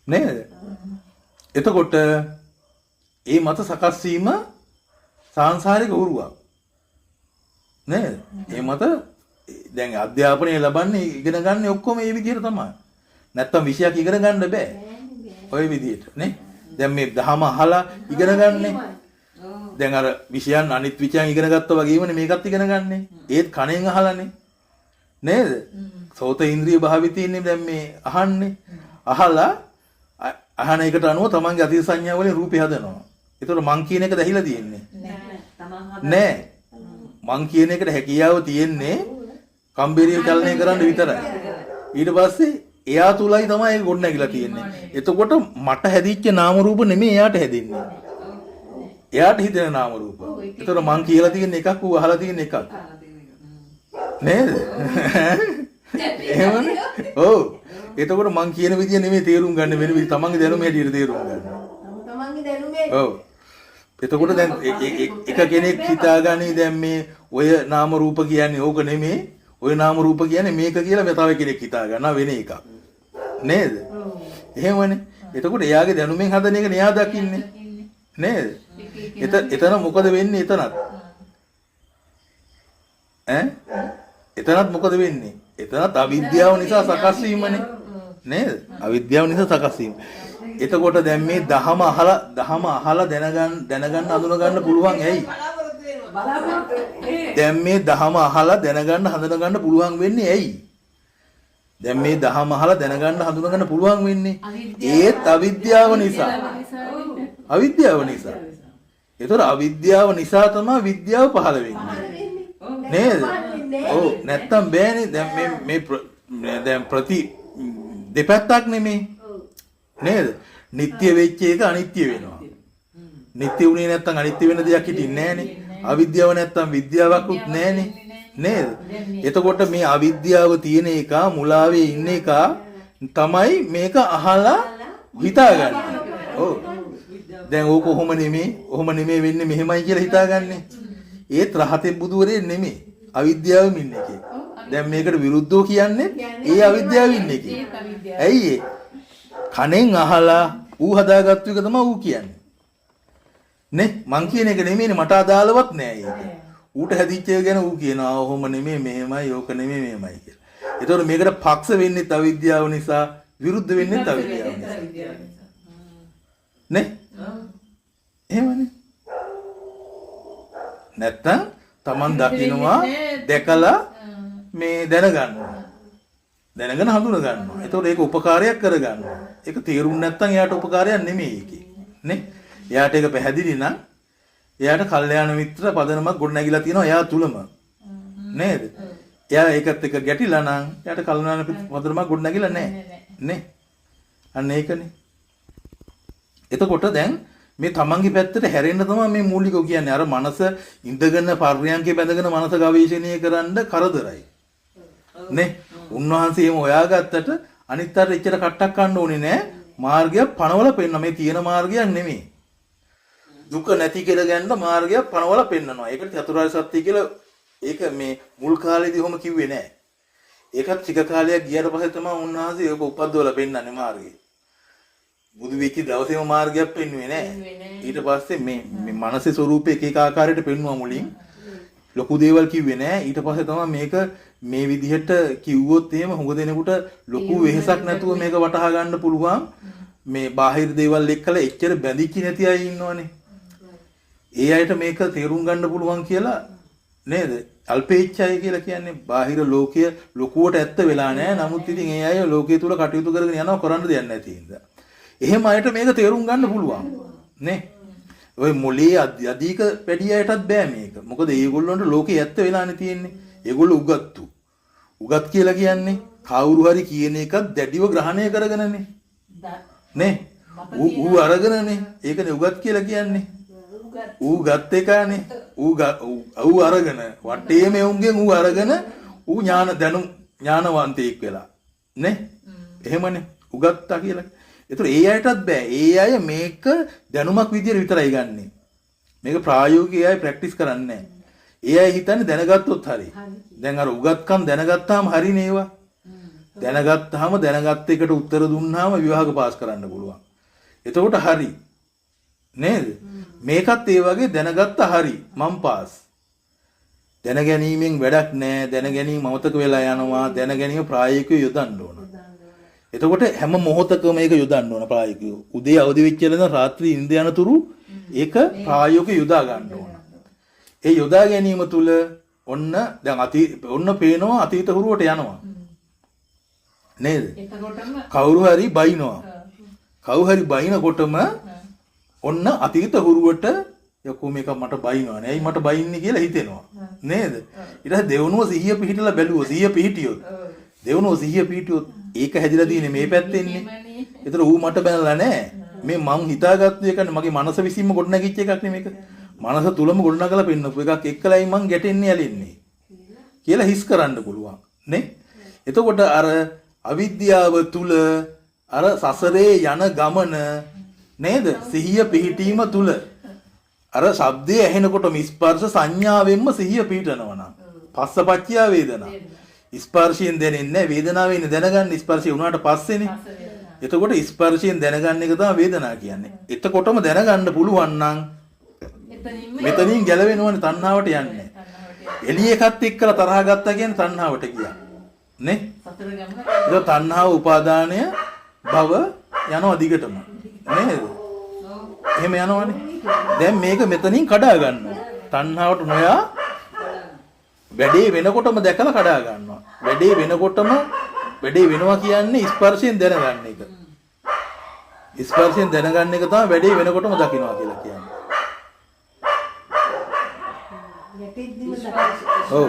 නේද? එතකොට ඒ මත සකස් වීම සාංසාරික උරුවක්. නේද? ඒ මත දැන් අධ්‍යාපනය ලබන්නේ ඉගෙන ගන්න ඔක්කොම මේ විදිහට තමයි. නැත්තම් විෂයක් ඉගෙන ගන්න බෑ. ඔය විදිහට නේ. දැන් මේ දහම අහලා ඉගෙන ගන්නේ. දැන් අර විෂයන් අනිත් විෂයන් ඉගෙන ගත්තා වගේමනේ මේකත් ඉගෙන ගන්නෙ. ඒත් කණෙන් අහලානේ. නේද? සෝත ඉන්ද්‍රිය භාවිතීන්නේ දැන් මේ අහන්නේ. අහලා අහන එකට අනුව තමන්ගේ අතීත සංඥා වලින් රූපේ හදනවා. ඒතකොට මං කියන එක දැහිලා තියෙන්නේ. නෑ. මං කියන එකට හැකියාව තියෙන්නේ කම්බේරිය චලනය කරන්න විතරයි. ඊට පස්සේ එයා තුලයි තමයි ඒක ගොඩනැගිලා තියෙන්නේ. එතකොට මට හැදිච්ච නාම රූප නෙමෙයි එයාට හැදෙන්නේ. එයාට හිතෙන නාම රූප. එතකොට මං කියලා තියෙන එකක් ඌ අහලා තියෙන එකක්. නේද? එහෙමනේ. ඔව්. එතකොට මං කියන විදිය නෙමෙයි තේරුම් ගන්න වෙන විදිය තමන්ගේ දැනුම හැටියට තේරුම් ගන්න. තමන්ගේ දැනුමේ. ඔව්. එතකොට දැන් එක කෙනෙක් හිතාගනි දැන් මේ ඔය නාම රූප කියන්නේ ඕක නෙමෙයි. ඔය නාම රූප කියන්නේ මේක කියලා මේ තව කෙනෙක් හිතා ගන්නවා වෙන එකක්. නේද? එහෙමනේ. එතකොට එයාගේ දැනුමෙන් හදන එක නෙයා දකින්නේ. නේද? එතන මොකද වෙන්නේ එතනත්? ඈ? එතනත් මොකද වෙන්නේ? එතනත් අවිද්‍යාව නිසා සකස් වීමනේ. නේද? අවිද්‍යාව නිසා සකස් වීම. එතකොට දැන් මේ දහම අහලා දැනගන්න අඳුන ගන්න පුළුවන් ඇයි? දැන් මේ දහම අහලා දැනගන්න හඳුන ගන්න පුළුවන් වෙන්නේ ඇයි? දැන් මේ දහම අහලා දැනගන්න හඳුන ගන්න පුළුවන් වෙන්නේ ඒත් අවිද්‍යාව නිසා. අවිද්‍යාව නිසා. ඒතර අවිද්‍යාව නිසා තමයි විද්‍යාව පහළ වෙන්නේ. නේද? ඔව් නැත්තම් බෑනේ. දැන් මේ මේ දැන් ප්‍රති දෙපැත්තක් නෙමේ. නේද? නිට්ටය වෙච්ච එක අනිත්‍ය වෙනවා. නිට්ටය වුණේ නැත්තම් අනිත්‍ය වෙන දෙයක් හිටින්නේ නෑනේ. අවිද්‍යාව නැත්තම් විද්‍යාවක්වත් නෑනේ. නේද? එතකොට මේ අවිද්‍යාව තියෙන එක මුලාවේ ඉන්න එක තමයි මේක අහලා හිතාගන්නේ. ඔව්. දැන් ඕක ඔහොම නෙමේ, ඔහොම නෙමේ වෙන්නේ මෙහෙමයි කියලා හිතාගන්නේ. ඒත් රහතේ බුදුවරේ නෙමේ. අවිද්‍යාවෙම ඉන්න එකේ. දැන් මේකට විරුද්ධව කියන්නේ ඒ අවිද්‍යාවෙ ඉන්න එකේ. ඇයි ඒ? කනෙන් අහලා ඌ හදාගත්තු එක තමයි ඌ කියන්නේ. නේ මං කියන එක නෙමෙයිනේ, මට අදාළවත් නෑ ඒක. ඌට හැදිච්ච එක ගැන ඌ කියනවා ඔහොම නෙමෙයි මෙහෙමයි, ඕක නෙමෙයි මෙහෙමයි කියලා. ඒතකොට මේකට පක්ෂ වෙන්නෙත් අවිද්‍යාව නිසා, විරුද්ධ වෙන්නෙත් අවිද්‍යාව නිසා. නේ? එහෙමනේ. නැත්තම් Taman දකින්නවා, දැකලා මේ දැනගන්නවා. දැනගෙන හඳුන ගන්නවා. එතකොට ඒක උපකාරයක් කරගන්නවා. ඒක තේරුම් නැත්තම් එයාට උපකාරයක් නෙමෙයි ඒකේ. නේ? එයාට ඒක පැහැදිලි නම් එයාට කල්යාණ මිත්‍ර පදනමක් ගොඩනැගිලා තියෙනවා එයා තුලම. නේද? එයා ඒකත් එක්ක ගැටිලා නම් එයාට කල්යාණ පදනමක් ගොඩනැගිලා නැහැ. නේ? අන්න ඒකනේ. එතකොට දැන් මේ තමන්ගේ පැත්තට හැරෙන්න තමයි මේ මූලිකව කියන්නේ. අර මනස ඉඳගෙන පර්යංකේ බැඳගෙන මනස ගවේෂණය කරන්න කරදරයි. නේ? උන්වහන්සේ එහෙම හොයාගත්තට අනිත් අර එච්චර කට්ටක් කන්න ඕනේ නෑ. මාර්ගයක් පනවල පෙන්න. මේ තියෙන මාර්ගයක් නෙමෙයි. දුක නැති කියලා ගන්න මාර්ගයක් පනවල පෙන්නනවා. ඒකට චතුරාර්ය සත්‍ය කියලා ඒක මේ මුල් කාලේදී ඔහොම කිව්වේ නෑ. ඒකත් ටික කාලයක් ගියාට පස්සේ තමයි උන්වහන්සේ ඒක උපද්දවලා පෙන්නන්නේ මාර්ගය. බුදු වෙච්ච දවසේම මාර්ගයක් පෙන්නුවේ නෑ. ඊට පස්සේ මේ මේ මනසේ ස්වරූපය එක එක ආකාරයට පෙන්නුවා මුලින්. ලොකු දේවල් කිව්වේ නෑ. ඊට පස්සේ තමයි මේක මේ විදිහට කිව්වොත් එහෙම හුඟ දෙනෙකුට ලොකු වෙහෙසක් නැතුව මේක වටහා ගන්න පුළුවන්. මේ බාහිර දේවල් එක්කලා එච්චර බැඳිච්ච නැති අය ඉන්නවනේ. ඒ අයට මේක තේරුම් ගන්න පුළුවන් කියලා නේද? අල්පේච්ඡය කියලා කියන්නේ බාහිර ලෝකය ලොකුවට ඇත්ත වෙලා නෑ. නමුත් ඉතින් ඒ අය ලෝකය තුල කටයුතු කරගෙන යනවා කරන්න දෙයක් නැති හින්දා. එහෙම අයට මේක තේරුම් ගන්න පුළුවන් නේ? ඔය මොලේ අධික වැඩි අයටත් බෑ මේක. මොකද ඒගොල්ලන්ට ලෝකේ ඇත්ත වෙලානේ තියෙන්නේ. ඒගොල්ලෝ උගත්තු. උගත් කියලා කියන්නේ කවුරු හරි කියන එකක් දැඩිව ග්‍රහණය කරගෙනනේ. නේ? ඌ අරගෙනනේ. ඒකනේ උගත් කියලා කියන්නේ. ඌ ගත් එකානේ. ඌ ඌ අරගෙන වටේම එවුන්ගෙන් ඌ අරගෙන ඌ ඥාන දැනුම් ඥානවන්තයෙක් වෙලා. නේ? එහෙමනේ. උගත්තා කියලා. ඒතර ඒ අයටත් බෑ. ඒ අය මේක දැනුමක් විදියට විතරයි ගන්නෙ. මේක ප්‍රායෝගික ඒ අය ප්‍රැක්ටිස් කරන්නේ නෑ. ඒ අය හිතන්නේ දැනගත්තොත් හරි. දැන් අර උගත්කම් දැනගත්තාම හරිනේ ඒවා. දැනගත්තාම දැනගත්ත එකට උත්තර දුන්නාම විභාග පාස් කරන්න පුළුවන්. එතකොට හරි. නේද? මේකත් ඒ වගේ දැනගත්ත හරි මං පාස්. දැන ගැනීමෙන් වැඩක් නෑ. දැන ගැනීම අමතක වෙලා යනවා. දැන ගැනීම ප්‍රායෝගිකව යොදන්න ඕන. එතකොට හැම මොහොතකම මේක යොදන්න ඕන ප්‍රායෝගිකව. උදේ අවදි වෙච්ච වෙලාව ඉඳන් රාත්‍රී නිින්ද යනතුරු ඒක ප්‍රායෝගිකව යොදා ගන්න ඕන. ඒ යොදා ගැනීම තුල ඔන්න දැන් ඔන්න පේනවා අතීත හුරුවට යනවා. නේද? එතකොටම කවුරු හරි බයිනවා. කවුරු හරි බයිනකොටම ඔන්න අතීත හුරුවට යකෝ මේක මට බයිනවා නේ. ඇයි මට බයින්නේ කියලා හිතෙනවා. නේද? ඊට පස්සේ දෙවනුව සිහිය පිහිටලා බැලුවොත් සිහිය පිහිටියොත් දෙවනුව සිහිය පිහිටියොත් ඒක හැදිලා තියෙන්නේ මේ පැත්තෙන්නේ. ඒතර ඌ මට බැනලා නෑ. මේ මං හිතාගත්තු එකනේ මගේ මනස විසින්ම ගොඩනැගිච්ච එකක් නේ මේක. මනස තුලම ගොඩනගලා පෙන්නපු එකක් එක්කලයි මං ගැටෙන්නේ ඇලෙන්නේ කියලා හිස් කරන්න පුළුවන් නේ. එතකොට අර අවිද්‍යාව තුල අර සසරේ යන ගමන නේද? සිහිය පිහිටීම තුල අර ශබ්දය ඇහෙනකොටම ස්පර්ශ සංඥාවෙන්ම සිහිය පිහිටනවා නම් පස්සපච්චය වේදනා. ස්පර්ශයෙන් දැනෙන්නේ නැහැ වේදනාවෙන් දැනගන්න ස්පර්ශය වුණාට පස්සේනේ. එතකොට ස්පර්ශයෙන් දැනගන්න එක තමයි වේදනා කියන්නේ. එතකොටම දැනගන්න පුළුවන් නම් මෙතනින් ගැලවෙනවනේ තණ්හාවට යන්නේ. එළිය එකත් එක්කලා තරහ ගත්තා කියන්නේ තණ්හාවට ගියා. නේ? ඒක තණ්හාව උපාදානය භව යනවා දිගටම. නේද? එහෙම යනවනේ. දැන් මේක මෙතනින් කඩා ගන්නවා. තණ්හාවට නොයා වැඩේ වෙනකොටම දැකලා කඩා ගන්නවා. වැඩේ වෙනකොටම වැඩේ වෙනවා කියන්නේ ස්පර්ශයෙන් දැනගන්න එක. ස්පර්ශයෙන් දැනගන්න එක තමයි වැඩේ වෙනකොටම දකින්නවා කියලා කියන්නේ. ඔව්.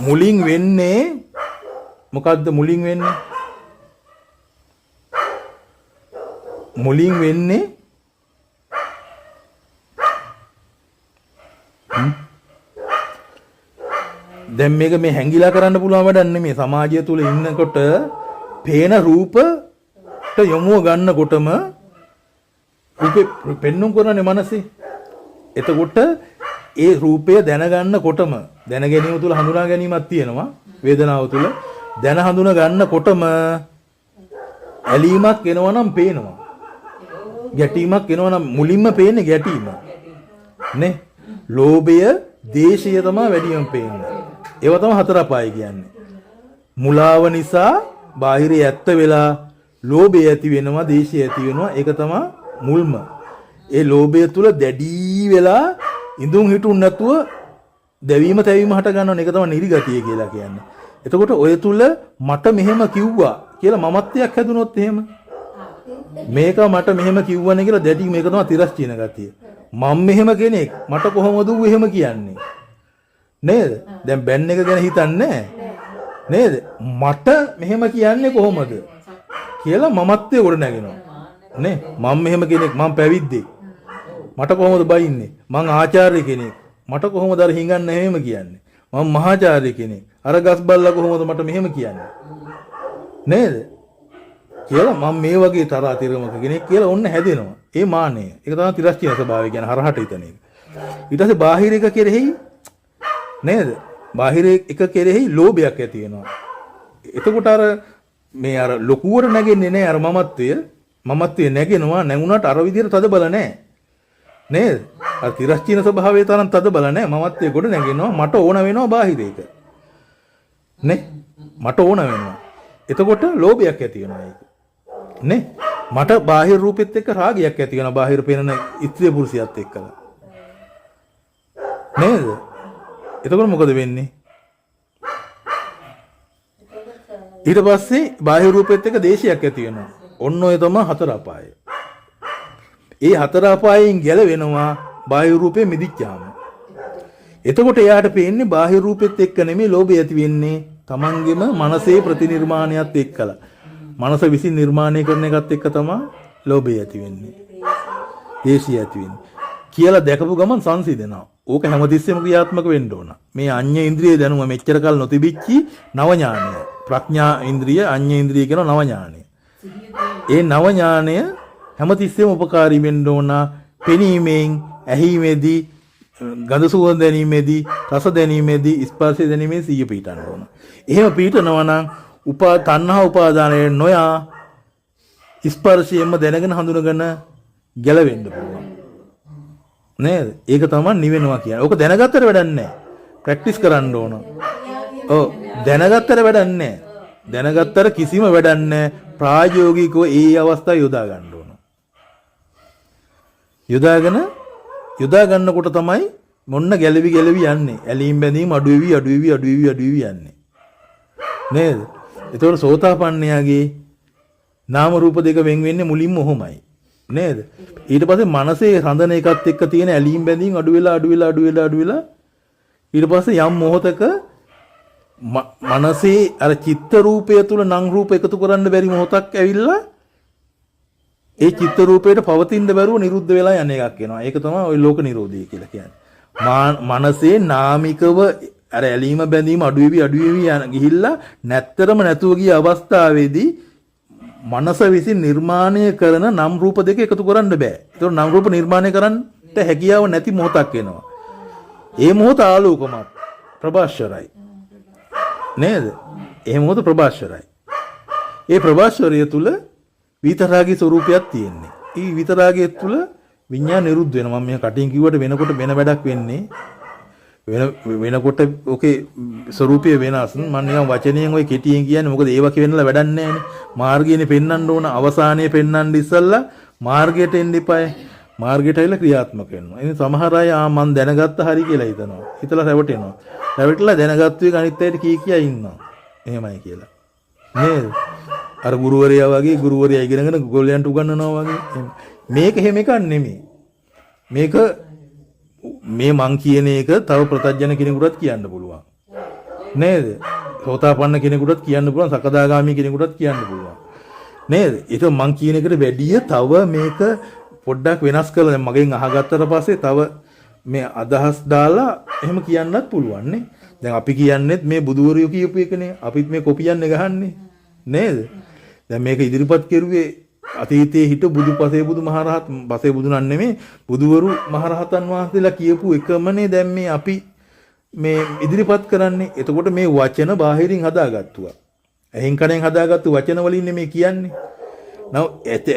මුලින් වෙන්නේ මොකද්ද මුලින් වෙන්නේ? මුලින් වෙන්නේ දැන් මේක මේ හැංගිලා කරන්න පුළුවන් වැඩක් නෙමෙයි. සමාජය තුල ඉන්නකොට පේන රූපට යොමුව ගන්නකොටම රූපේ පෙන්නුම් කරන්නේ මනසේ. එතකොට ඒ රූපය දැනගන්නකොටම දැන ගැනීම තුල හඳුනා ගැනීමක් තියෙනවා වේදනාව තුල. දැන හඳුන ගන්නකොටම ඇලීමක් එනවා නම් පේනවා. ගැටීමක් එනවා නම් මුලින්ම පේන්නේ ගැටීම. නේ? ලෝභය, දේශය තමයි වැඩියෙන් පේන්නේ. ඒවා තමයි හතර අපාය කියන්නේ. මුලාව නිසා බාහිරේ ඇත්ත වෙලා ලෝභය ඇති වෙනවා, දේශය ඇති වෙනවා. ඒක තමයි මුල්ම. ඒ ලෝභය තුල දැඩි වෙලා ඉඳුන් හිටුන් නැතුව දැවීම තැවීම හට ගන්නවනේ. ඒක තමයි නිරිගතිය කියලා කියන්නේ. එතකොට ඔය තුල මට මෙහෙම කිව්වා කියලා මමත්වයක් හැදුනොත් එහෙම මේක මට මෙහෙම කිව්වනේ කියලා දැඩි මේක තමයි තිරස්චීන ගතිය. මම මෙහෙම කෙනෙක් මට කොහොමද ඌ එහෙම කියන්නේ නේද? දැන් බැන් එක ගැන හිතන්නේ නේද? මට මෙහෙම කියන්නේ කොහොමද කියලා මමත්වය ගොඩ නැගෙනවා නේ. මම මෙහෙම කෙනෙක්, මං පැවිද්දෙක්, මට කොහොමද බයින්නේ, මං ආචාර්ය කෙනෙක්, මට කොහොමද අර හිඟන්න එහෙම කියන්නේ, මං මහාචාර්ය කෙනෙක්, අර ගස් බල්ලා කොහොමද මට මෙහෙම කියන්නේ නේද කියලා මං මේ වගේ තරහා තිරමක කෙනෙක් කියලා ඔන්න හැදෙනවා. ඒ මානය. ඒක තමයි තිරස්චීන ස්වභාවය කියන්නේ හරහට හිතන එක. ඊට පස්සේ බාහිර එක කෙරෙහි නේද? බාහිර එක කෙරෙහි ලෝභයක් ඇති වෙනවා. එතකොට අර මේ අර ලොකුවට නැගෙන්නේ නෑ අර මමත්වය. මමත්වය නැගෙනවා නැගුණාට අර විදිහට තද බල නෑ. නේද? අර තිරස්චීන ස්වභාවයේ තරම් තද බල නෑ. මමත්වයේ ගොඩ නැගෙනවා. මට ඕන වෙනවා බාහිර එක. නේ? මට ඕන වෙනවා. එතකොට ලෝභයක් ඇති වෙනවා ඒක. නේ? මට බාහිර රූපෙත් එක්ක රාගයක් ඇති වෙනවා. බාහිර පෙනෙන ස්ත්‍රී පුරුෂයත් එක්කලා. නේද? එතකොට මොකද වෙන්නේ? ඊට පස්සේ බාහිර රූපෙත් එක්ක දේශයක් ඇති වෙනවා. ඔන්න ඔය තමයි හතර අපාය. ඒ හතර අපායෙන් ගැලවෙනවා බාහිර රූපේ මිදිච්චාම. එතකොට එයාට පේන්නේ බාහිර රූපෙත් එක්ක නෙමෙයි ලෝභය ඇති වෙන්නේ තමන්ගේම මනසේ ප්‍රතිනිර්මාණයත් එක්කලා. මනස විසින් නිර්මාණය කරන එකත් එක්ක තමයි ලෝභය ඇති වෙන්නේ. දේශය ඇති වෙන්නේ. කියලා දැකපු ගමන් සංසිඳෙනවා. ඕක හැමතිස්සෙම ක්‍රියාත්මක වෙන්න ඕන. මේ අඤ්‍ය ඉන්ද්‍රිය දැනුම මෙච්චර කල් නොතිබිච්චි නව ඥානය. ප්‍රඥා ඉන්ද්‍රිය, අඤ්‍ය ඉන්ද්‍රිය කියන නව ඥානය. ඒ නව ඥානය හැමතිස්සෙම උපකාරී වෙන්න ඕන. පෙනීමෙන්, ඇහිීමේදී, ගඳ සුවඳ දැනීමේදී, රස දැනීමේදී, ස්පර්ශය දැනීමේ සිහිය පිහිටන්න ඕන. එහෙම පිහිටනවා නම් උපා තණ්හා උපාදානයේ නොයා ස්පර්ශයෙන්ම දැනගෙන හඳුනගෙන ගැලවෙන්න පුළුවන්. නේද? ඒක තමයි නිවෙනවා කියන්නේ. ඕක දැනගත්තට වැඩක් නැහැ. ප්‍රැක්ටිස් කරන්න ඕන. ඔව්, දැනගත්තට වැඩක් නැහැ. දැනගත්තට කිසිම වැඩක් නැහැ. ප්‍රායෝගිකව ඒ අවස්ථාව යොදා ගන්න ඕන. යොදාගෙන යොදා ගන්නකොට තමයි මොන්න ගැලවි ගැලවි යන්නේ. ඇලීම් බැඳීම් අඩු වෙවි අඩු වෙවි අඩු වෙවි අඩු වෙවි යන්නේ. නේද? එතකොට සෝතාපන්නයාගේ නාම රූප දෙක වෙන් වෙන්නේ මුලින්ම ඔහොමයි. නේද? ඊට පස්සේ මනසේ රඳන එකත් එක්ක තියෙන ඇලීම් බැඳීම් අඩු වෙලා අඩු වෙලා අඩු වෙලා අඩු වෙලා ඊට පස්සේ යම් මොහොතක මනසේ අර චිත්ත රූපය තුල නම් රූප එකතු කරන්න බැරි මොහොතක් ඇවිල්ලා ඒ චිත්ත රූපයට පවතින්න බැරුව නිරුද්ධ වෙලා යන එකක් එනවා. ඒක තමයි ඔය ලෝක නිරෝධය කියලා කියන්නේ. මනසේ නාමිකව අර ඇලීම බැඳීම අඩු වෙවි අඩු වෙවි යන ගිහිල්ලා නැත්තරම නැතුව ගිය අවස්ථාවේදී මනස විසින් නිර්මාණය කරන නම් රූප දෙක එකතු කරන්න බෑ. ඒතකොට නම් රූප නිර්මාණය කරන්නට හැකියාව නැති මොහොතක් එනවා. ඒ මොහොත ආලෝකමත් ප්‍රභාස්වරයි. නේද? ඒ මොහොත ප්‍රභාස්වරයි. ඒ ප්‍රභාස්වරය තුල විතරාගී ස්වරූපයක් තියෙන්නේ. ඒ විතරාගය තුල විඤ්ඤාණ නිරුද්ධ වෙනවා. මම මේ කටින් කිව්වට වෙනකොට වෙන වැඩක් වෙන්නේ. වෙන වෙනකොට ඔකේ ස්වරූපය වෙනස්. මම නිකන් වචනයෙන් ඔය කෙටියෙන් කියන්නේ මොකද ඒවා කියන්නලා වැඩක් නැහැනේ. මාර්ගයනේ පෙන්වන්න ඕන. අවසානයේ පෙන්වන්න ඉස්සල්ලා මාර්ගයට එන්න එපායි. මාර්ගයට ඇවිල්ලා ක්‍රියාත්මක වෙනවා. ඉතින් සමහර අය ආ මං දැනගත්ත හරි කියලා හිතනවා. හිතලා රැවටෙනවා. රැවටිලා දැනගත්තු එක අනිත් අයට කී කියා ඉන්නවා. එහෙමයි කියලා. නේද? අර ගුරුවරයා වගේ ගුරුවරයා ඉගෙනගෙන ගෝලයන්ට උගන්වනවා වගේ. එහෙම. මේක එහෙම එකක් නෙමෙයි. මේක මේ මං කියන එක තව ප්‍රතඥ කෙනෙකුටත් කියන්න පුළුවන්. නේද? සෝතාපන්න කෙනෙකුටත් කියන්න පුළුවන්, සකදාගාමී කෙනෙකුටත් කියන්න පුළුවන්. නේද? ඒක මං කියන එකට වැඩිය තව මේක පොඩ්ඩක් වෙනස් කරලා දැන් මගෙන් අහගත්තට පස්සේ තව මේ අදහස් දාලා එහෙම කියන්නත් පුළුවන් නේ. දැන් අපි කියන්නේත් මේ බුදුවරයෝ කියපු එකනේ. අපිත් මේ කොපියන්නේ ගහන්නේ. නේද? දැන් මේක ඉදිරිපත් කෙරුවේ අතීතයේ හිට බුදු පසේ බුදු මහරහත් පසේ බුදු නන් නෙමෙයි බුදුවරු මහරහතන් වහන්සේලා කියපු එකමනේ දැන් මේ අපි මේ ඉදිරිපත් කරන්නේ. එතකොට මේ වචන බාහිරින් හදාගත්තුවා. ඇහෙන් කනෙන් හදාගත්තු වචන වලින් නෙමෙයි කියන්නේ. නව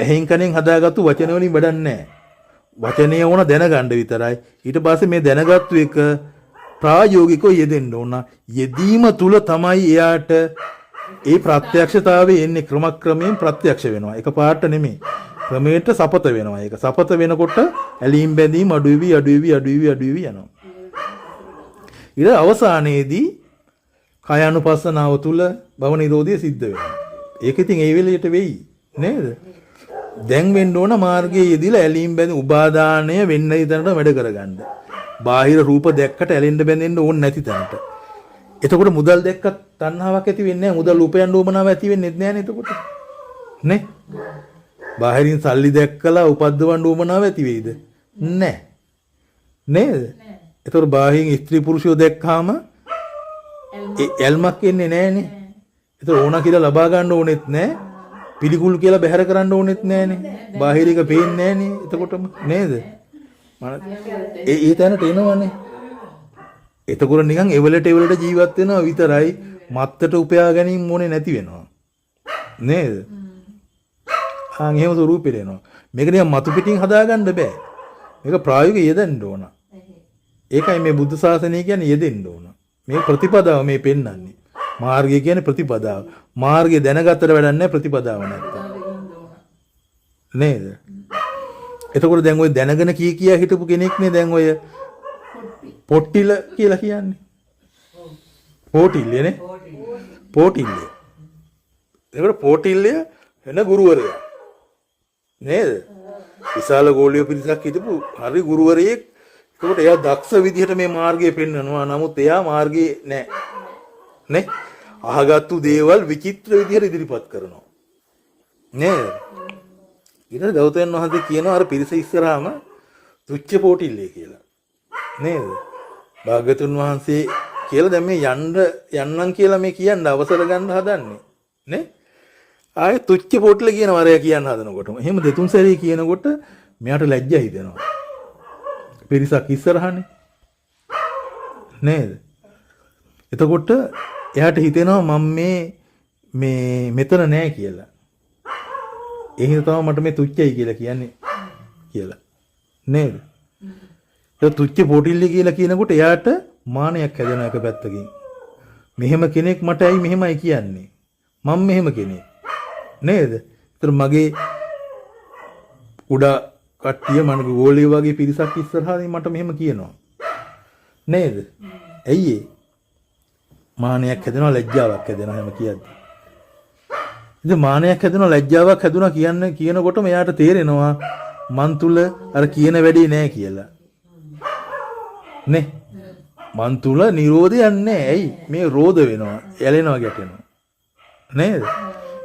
ඇහෙන් කනෙන් හදාගත්තු වචන වලින් වැඩක් නැහැ. වචනය ඕන දැනගන්න විතරයි. ඊට පස්සේ මේ දැනගත්තු එක ප්‍රායෝගිකව යෙදෙන්න ඕන. යෙදීම තුල තමයි එයාට ඒ ප්‍රත්‍යක්ෂතාවය එන්නේ. ක්‍රමක්‍රමයෙන් ප්‍රත්‍යක්ෂ වෙනවා. එක පාට නෙමෙයි. ක්‍රමයට සපත වෙනවා. ඒක සපත වෙනකොට ඇලීම් බැඳීම් අඩු වෙවි අඩු වෙවි අඩු වෙවි අඩු වෙවි යනවා. ඊට අවසානයේදී කය අනුපස්සනාව තුල භව නිරෝධය සිද්ධ වෙනවා. ඒක ඉතින් ඒ වෙලෙට වෙයි නේද? දැන් වෙන්න ඕන මාර්ගයේ යෙදිලා ඇලීම් බැඳීම් උපාදානය වෙන්න තැනට වැඩ කරගන්න. බාහිර රූප දැක්කට ඇලෙන්න බැඳෙන්න ඕන නැති තැනට. එතකොට මුදල් දැක්කත් තණ්හාවක් ඇති වෙන්නේ නැහැ. මුදල් උපයන්න උවමනාව ඇති වෙන්නේ නැහැ නේ එතකොට. නේ? බාහිරින් සල්ලි දැක්කලා උපද්දවන්න උවමනාව ඇති වෙයිද? නැහැ. නේද? එතකොට බාහිරින් ස්ත්‍රී පුරුෂයෝ දැක්කාම ඒ ඇල්මක් එන්නේ නැහනේ. එතකොට ඕන කියලා ලබා ගන්න ඕනෙත් නැහැ. පිළිකුල් කියලා බැහැර කරන්න ඕනෙත් නැහනේ. බාහිර එක පේන්නේ නැහනේ එතකොටම නේද? ඒ ඒ තැනට එනවනේ. එතකොට නිකන් එවලට එවලට ජීවත් වෙනවා විතරයි, මත්තට උපයා ගැනීම ඕනේ නැති වෙනවා. නේද? ආන් එහෙම ස්වරූපෙට එනවා. මේක නිකන් මතු පිටින් හදාගන්න බෑ. මේක ප්‍රායෝගික යෙදෙන්න ඕන. ඒකයි මේ බුද්ධ ශාසනය කියන්නේ යෙදෙන්න ඕන. මේ ප්‍රතිපදාව මේ පෙන්වන්නේ. මාර්ගය කියන්නේ ප්‍රතිපදාව. මාර්ගය දැනගත්තට වැඩක් නැහැ ප්‍රතිපදාව නැත්තම්. නේද? එතකොට දැන් ඔය දැනගෙන කී කියා හිටපු කෙනෙක් නේ දැන් ඔය පොට්ටිල කියලා කියන්නේ. පෝටිල්ලේ නේ? පෝටිල්ලේ. එතකොට පෝටිල්ලය වෙන ගුරුවරයා. නේද? විශාල ගෝලීය පිරිසක් හිටපු හරි ගුරුවරයෙක්. එතකොට එයා දක්ෂ විදිහට මේ මාර්ගය පෙන්වනවා. නමුත් එයා මාර්ගේ නෑ. නේ? අහගත්තු දේවල් විචිත්‍ර විදිහට ඉදිරිපත් කරනවා. නේද? ඊට ගෞතමයන් වහන්සේ කියනවා අර පිරිස ඉස්සරහාම තුච්ච පෝටිල්ලේ කියලා. නේද? භාග්‍යතුන් වහන්සේ කියලා දැන් මේ යන්න යන්නම් කියලා මේ කියන්න අවසර ගන්න හදන්නේ. නේ? ආයේ තුච්ච පොට්ටල කියන වරය කියන්න හදනකොටම එහෙම දෙතුන් සැරේ කියනකොට මෙයාට ලැජ්ජා හිතෙනවා. පිරිසක් ඉස්සරහනේ. නේද? එතකොට එයාට හිතෙනවා මම මේ මේ මෙතන නෑ කියලා. ඒ හින්දා තමයි මට මේ තුච්චයි කියලා කියන්නේ කියලා. නේද? ඒ තුච්ච පොටිල්ල කියලා කියනකොට එයාට මානයක් හැදෙනවා එක පැත්තකින්. මෙහෙම කෙනෙක් මට ඇයි මෙහෙමයි කියන්නේ? මම මෙහෙම කෙනෙක්. නේද? ඒතර මගේ කුඩා කට්ටිය මගේ ගෝලියෝ වගේ පිරිසක් ඉස්සරහදී මට මෙහෙම කියනවා. නේද? ඇයි ඒ? මානයක් හැදෙනවා, ලැජ්ජාවක් හැදෙනවා හැම කියද්දි. ඉතින් මානයක් හැදෙනවා, ලැජ්ජාවක් හැදුනා කියන්න කියනකොටම එයාට තේරෙනවා මන් තුල අර කියන වැඩේ නෑ කියලා. නේ? මන් තුල නිරෝධයක් නෑ. ඇයි? මේ රෝධ වෙනවා, ඇලෙනවා, ගැටෙනවා. නේද?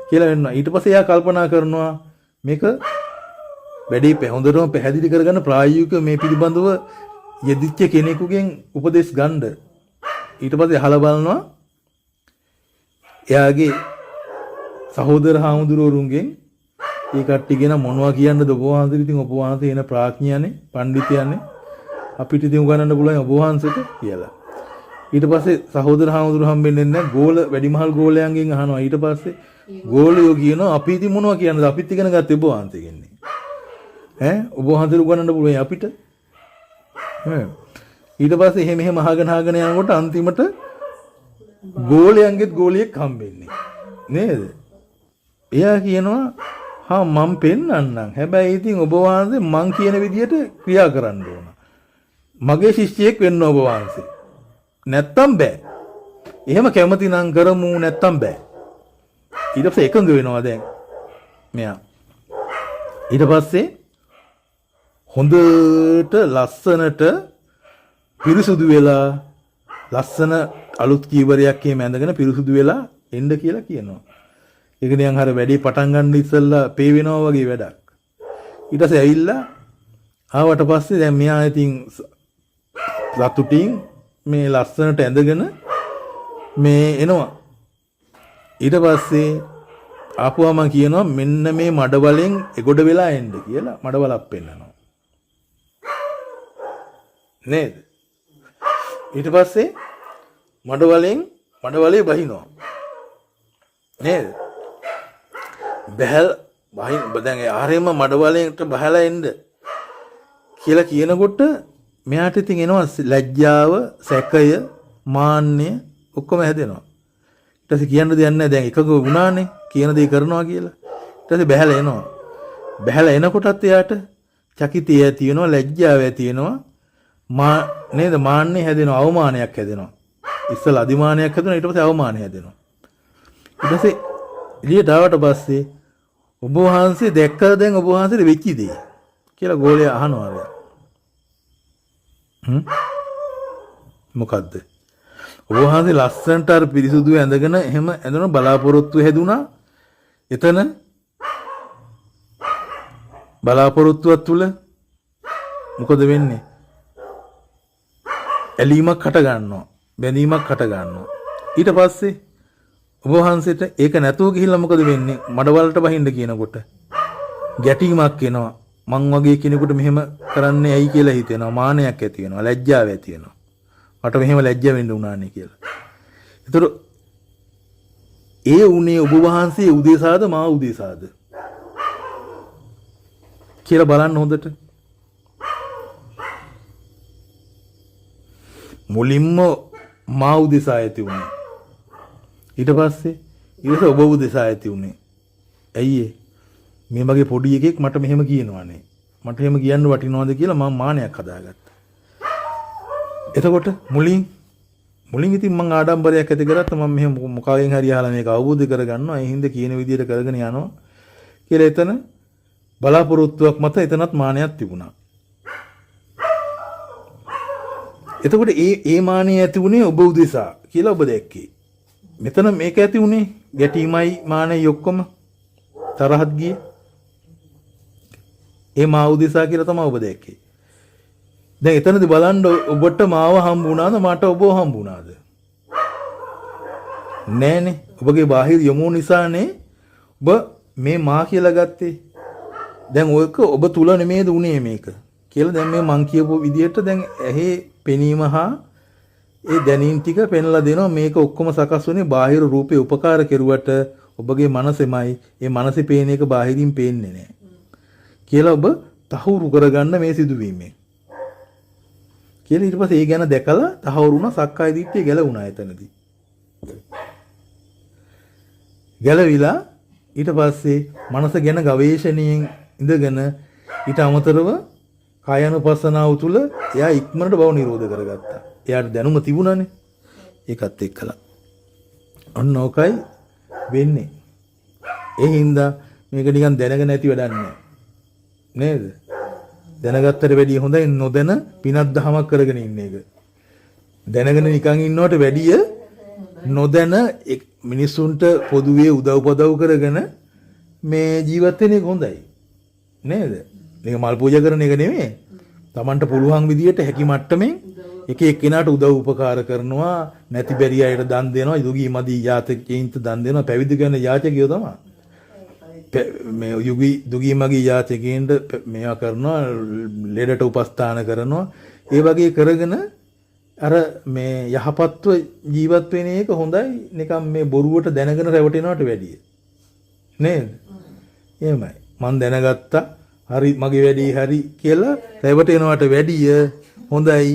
කියලා වෙනවා. ඊට පස්සේ එයා කල්පනා කරනවා මේක වැඩේ හොඳටම පැහැදිලි කරගන්න ප්‍රායෝගිකව මේ පිළිබඳව යෙදිච්ච කෙනෙකුගෙන් උපදෙස් ගන්න. ඊට පස්සේ අහලා බලනවා එයාගේ සහෝදර හාමුදුරුවරුන්ගෙන්. ඒ කට්ටිය කියන මොනවා කියන්නද ඔබ වහන්සේ, ඉතින් ඔබ වහන්සේ එන ප්‍රඥානේ පඬිතයනේ, අපිට ඉතින් උගන්වන්න පුළුවන් ඔබ වහන්සේට කියලා. ඊට පස්සේ සහෝදර හාමුදුරුවෝ හම්බෙන්නේ නැහැ, ගෝල වැඩිමහල් ගෝලයන්ගෙන් අහනවා. ඊට පස්සේ ගෝලයෝ කියනවා අපි ඉතින් මොනවා කියන්නද, අපිත් ඉගෙන ගත්තේ ඔබ වහන්සේගෙන් නේ. ඈ ඔබ වහන්සේට උගන්වන්න පුළුවන් අපිට. ඊට පස්සේ එහෙම එහෙම අහගෙන අහගෙන යනකොට අන්තිමට ගෝලයන්ගෙත් ගෝලියෙක් හම්බෙන්නේ. නේද? එයා කියනවා හා මං පෙන්නන්නම්. හැබැයි ඉතින් ඔබ වහන්සේ මං කියන විදියට ක්‍රියා කරන්න ඕන. මගේ ශිෂ්‍යයෙක් වෙන්න ඔබ වහන්සේ. නැත්තම් බෑ. එහෙම කැමති නම් කරමු, නැත්තම් බෑ. ඊට පස්සේ එකඟ වෙනවා දැන් මෙයා. ඊට පස්සේ හොඳට ලස්සනට පිරිසුදු වෙලා ලස්සන අලුත් කීවරයක් එහෙම ඇඳගෙන පිරිසුදු වෙලා එන්න කියලා කියනවා. ඒක නිකන් අර වැඩේ පටන් ගන්න ඉස්සෙල්ලා පේ වෙනවා වගේ වැඩක්. ඊට පස්සේ ඇවිල්ලා ආවට පස්සේ දැන් මෙයා ඉතින් සතුටින් මේ ලස්සනට ඇඳගෙන මේ එනවා. ඊට පස්සේ ආපුවම කියනවා මෙන්න මේ මඩවලෙන් එගොඩ වෙලා එන්න කියලා මඩවලක් පෙන්නනවා. නේද? ඊට පස්සේ මඩවලෙන් මඩවලේ බහිනවා. නේද? බැහැල් බහින් දැන් ඒ ආරෙම මඩවලෙන්ට බහලා එන්න කියලා කියනකොට මෙයාට ඉතින් එනවා ලැජ්ජාව, සැකය, මාන්නය ඔක්කොම හැදෙනවා. ඊට පස්සේ කියන්න දෙයක් නැහැ, දැන් එකඟ වුණානේ කියන දේ කරනවා කියලා. ඊට පස්සේ බැහැලා එනවා. බැහැලා එනකොටත් එයාට චකිතය ඇති වෙනවා, ලැජ්ජාව ඇති වෙනවා. මා නේද, මාන්නේ හැදෙනවා, අවමානයක් හැදෙනවා. ඉස්සෙල්ලා අදිමානයක් හැදුණා, ඊට පස්සේ අවමානය හැදෙනවා. ඊට පස්සේ එළියට ආවට පස්සේ ඔබ වහන්සේ දැක්කද දැන් ඔබ වහන්සේට වෙච්ච දේ කියලා ගෝලයා අහනවා අරයා. හ්ම් මොකද්ද? ඔබ වහන්සේ ලස්සනට අර පිරිසුදු ඇඳගෙන එහෙම ඇඳුන බලාපොරොත්තු හැදුනා. එතන බලාපොරොත්තුවක් තුල මොකද වෙන්නේ? ඇලීමක් හට ගන්නවා. බැඳීමක් හට ගන්නවා. ඊට පස්සේ ඔබ වහන්සේට ඒක නැතුව ගිහිල්ලා මොකද වෙන්නේ? මඩවලට බහින්න කියනකොට ගැටීමක් එනවා. මං වගේ කෙනෙකුට මෙහෙම කරන්නේ ඇයි කියලා හිතෙනවා. මානයක් ඇති වෙනවා. ලැජ්ජාව ඇති වෙනවා. මට මෙහෙම ලැජ්ජ වෙන්න උනානේ කියලා. ඒතර ඒ උනේ ඔබ වහන්සේ උදෙසාද මා උදෙසාද කියලා බලන්න හොඳට. මුලින්ම මා උදෙසා ඇති වුණේ. ඊට පස්සේ ඊට ඔබ උදෙසා ඇති වුණේ. ඇයි ඒ? මේ මගේ පොඩි එකෙක් මට මෙහෙම කියනවානේ. මට එහෙම කියන්න වටිනවද කියලා මම මානයක් හදාගත්තා. එතකොට මුලින් මුලින් ඉතින් මං ආඩම්බරයක් ඇති කරගත්තා. මම මෙහෙම මොකාගෙන් හරි අහලා මේක අවබෝධ කරගන්නවා. ඒ හින්දා කියන විදිහට කරගෙන යනවා කියලා එතන බලාපොරොත්තුවක් මත එතනත් මානයක් තිබුණා. එතකොට ඒ ඒ මානය ඇති වුණේ ඔබ උදෙසා කියලා ඔබ දැක්කේ. මෙතන මේක ඇති වුණේ ගැටීමයි මානයයි ඔක්කොම තරහත් ගියේ. ඒ මා උදෙසා කියලා තමයි ඔබ දැක්කේ. දැන් එතනදි බලන්න ඔබට මාව හම්බ වුණාද මට ඔබව හම්බ වුණාද? නෑනේ. ඔබගේ බාහිර යොමු නිසානේ ඔබ මේ මා කියලා ගත්තේ. දැන් ඔයක ඔබ තුල නෙමේද උනේ මේක කියලා දැන් මේ මං කියපු විදිහට දැන් ඇහි පෙනීම හා ඒ දැනීම් ටික පෙන්ලා දෙනවා. මේක ඔක්කොම සකස් වුණේ බාහිර රූපේ උපකාර කෙරුවට ඔබගේ මනසෙමයි. ඒ මනසේ පේන එක බාහිරින් පේන්නේ නෑ කියලා ඔබ තහවුරු කරගන්න මේ සිදුවීමෙන් කියලා ඊට පස්සේ ඒ ගැන දැකලා තහවුරු වුණා. සක්කාය දිට්ඨිය ගැලවුණා එතනදී. ගැලවිලා ඊට පස්සේ මනස ගැන ගවේෂණයෙන් ඉඳගෙන ඊට අමතරව කායानुපස්සනාව තුළ එයා ඉක්මනට බව නිරෝධ කරගත්තා. එයාට දැනුම තිබුණානේ. ඒකත් එක්කලා. ඔන්න ඕකයි වෙන්නේ. ඒ හින්දා මේක නිකන් දැනගෙන ඇති වැඩක් නෑ. නේද? දැනගත්තට වැඩිය හොඳයි නොදැන පිනක් දහමක් කරගෙන ඉන්න එක. දැනගෙන නිකන් ඉන්නවට වැඩිය නොදැන මිනිස්සුන්ට පොදුවේ උදව් පදව් කරගෙන මේ ජීවත් වෙන එක හොඳයි. නේද? මේක මල් පූජා කරන එක නෙමෙයි. තමන්ට පුළුවන් විදියට හැකි මට්ටමින් එක එක්කෙනාට උදව් උපකාර කරනවා, නැති බැරි අයට දන් දෙනවා, යුගී මදි යාචකයින්ට දන් දෙනවා, පැවිදි කරන යාචකයෝ තමයි. මේ යුගී දුගී මගී යාචකයින්ට මේවා කරනවා, ලෙඩට උපස්ථාන කරනවා. ඒ වගේ කරගෙන අර මේ යහපත්ව ජීවත් වෙන එක හොඳයි, නිකන් මේ බොරුවට දැනගෙන රැවටෙනවට වැඩිය. නේද? එහෙමයි. මං දැනගත්තා හරි මගේ වැඩේ හරි කියලා රැවටෙනවට වැඩිය හොඳයි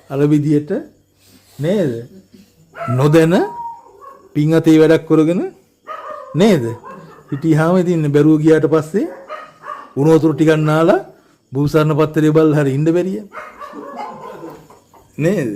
අර විදියට නේද? නොදැන පින් අතේ වැඩක් කරගෙන නේද? හිටියාම ඉතින් බැරුව ගියාට පස්සේ උණු වතුර ටිකක් නාලා බුසරණ පත්තරේ බලලා හරි ඉන්න බැරිය. නේද?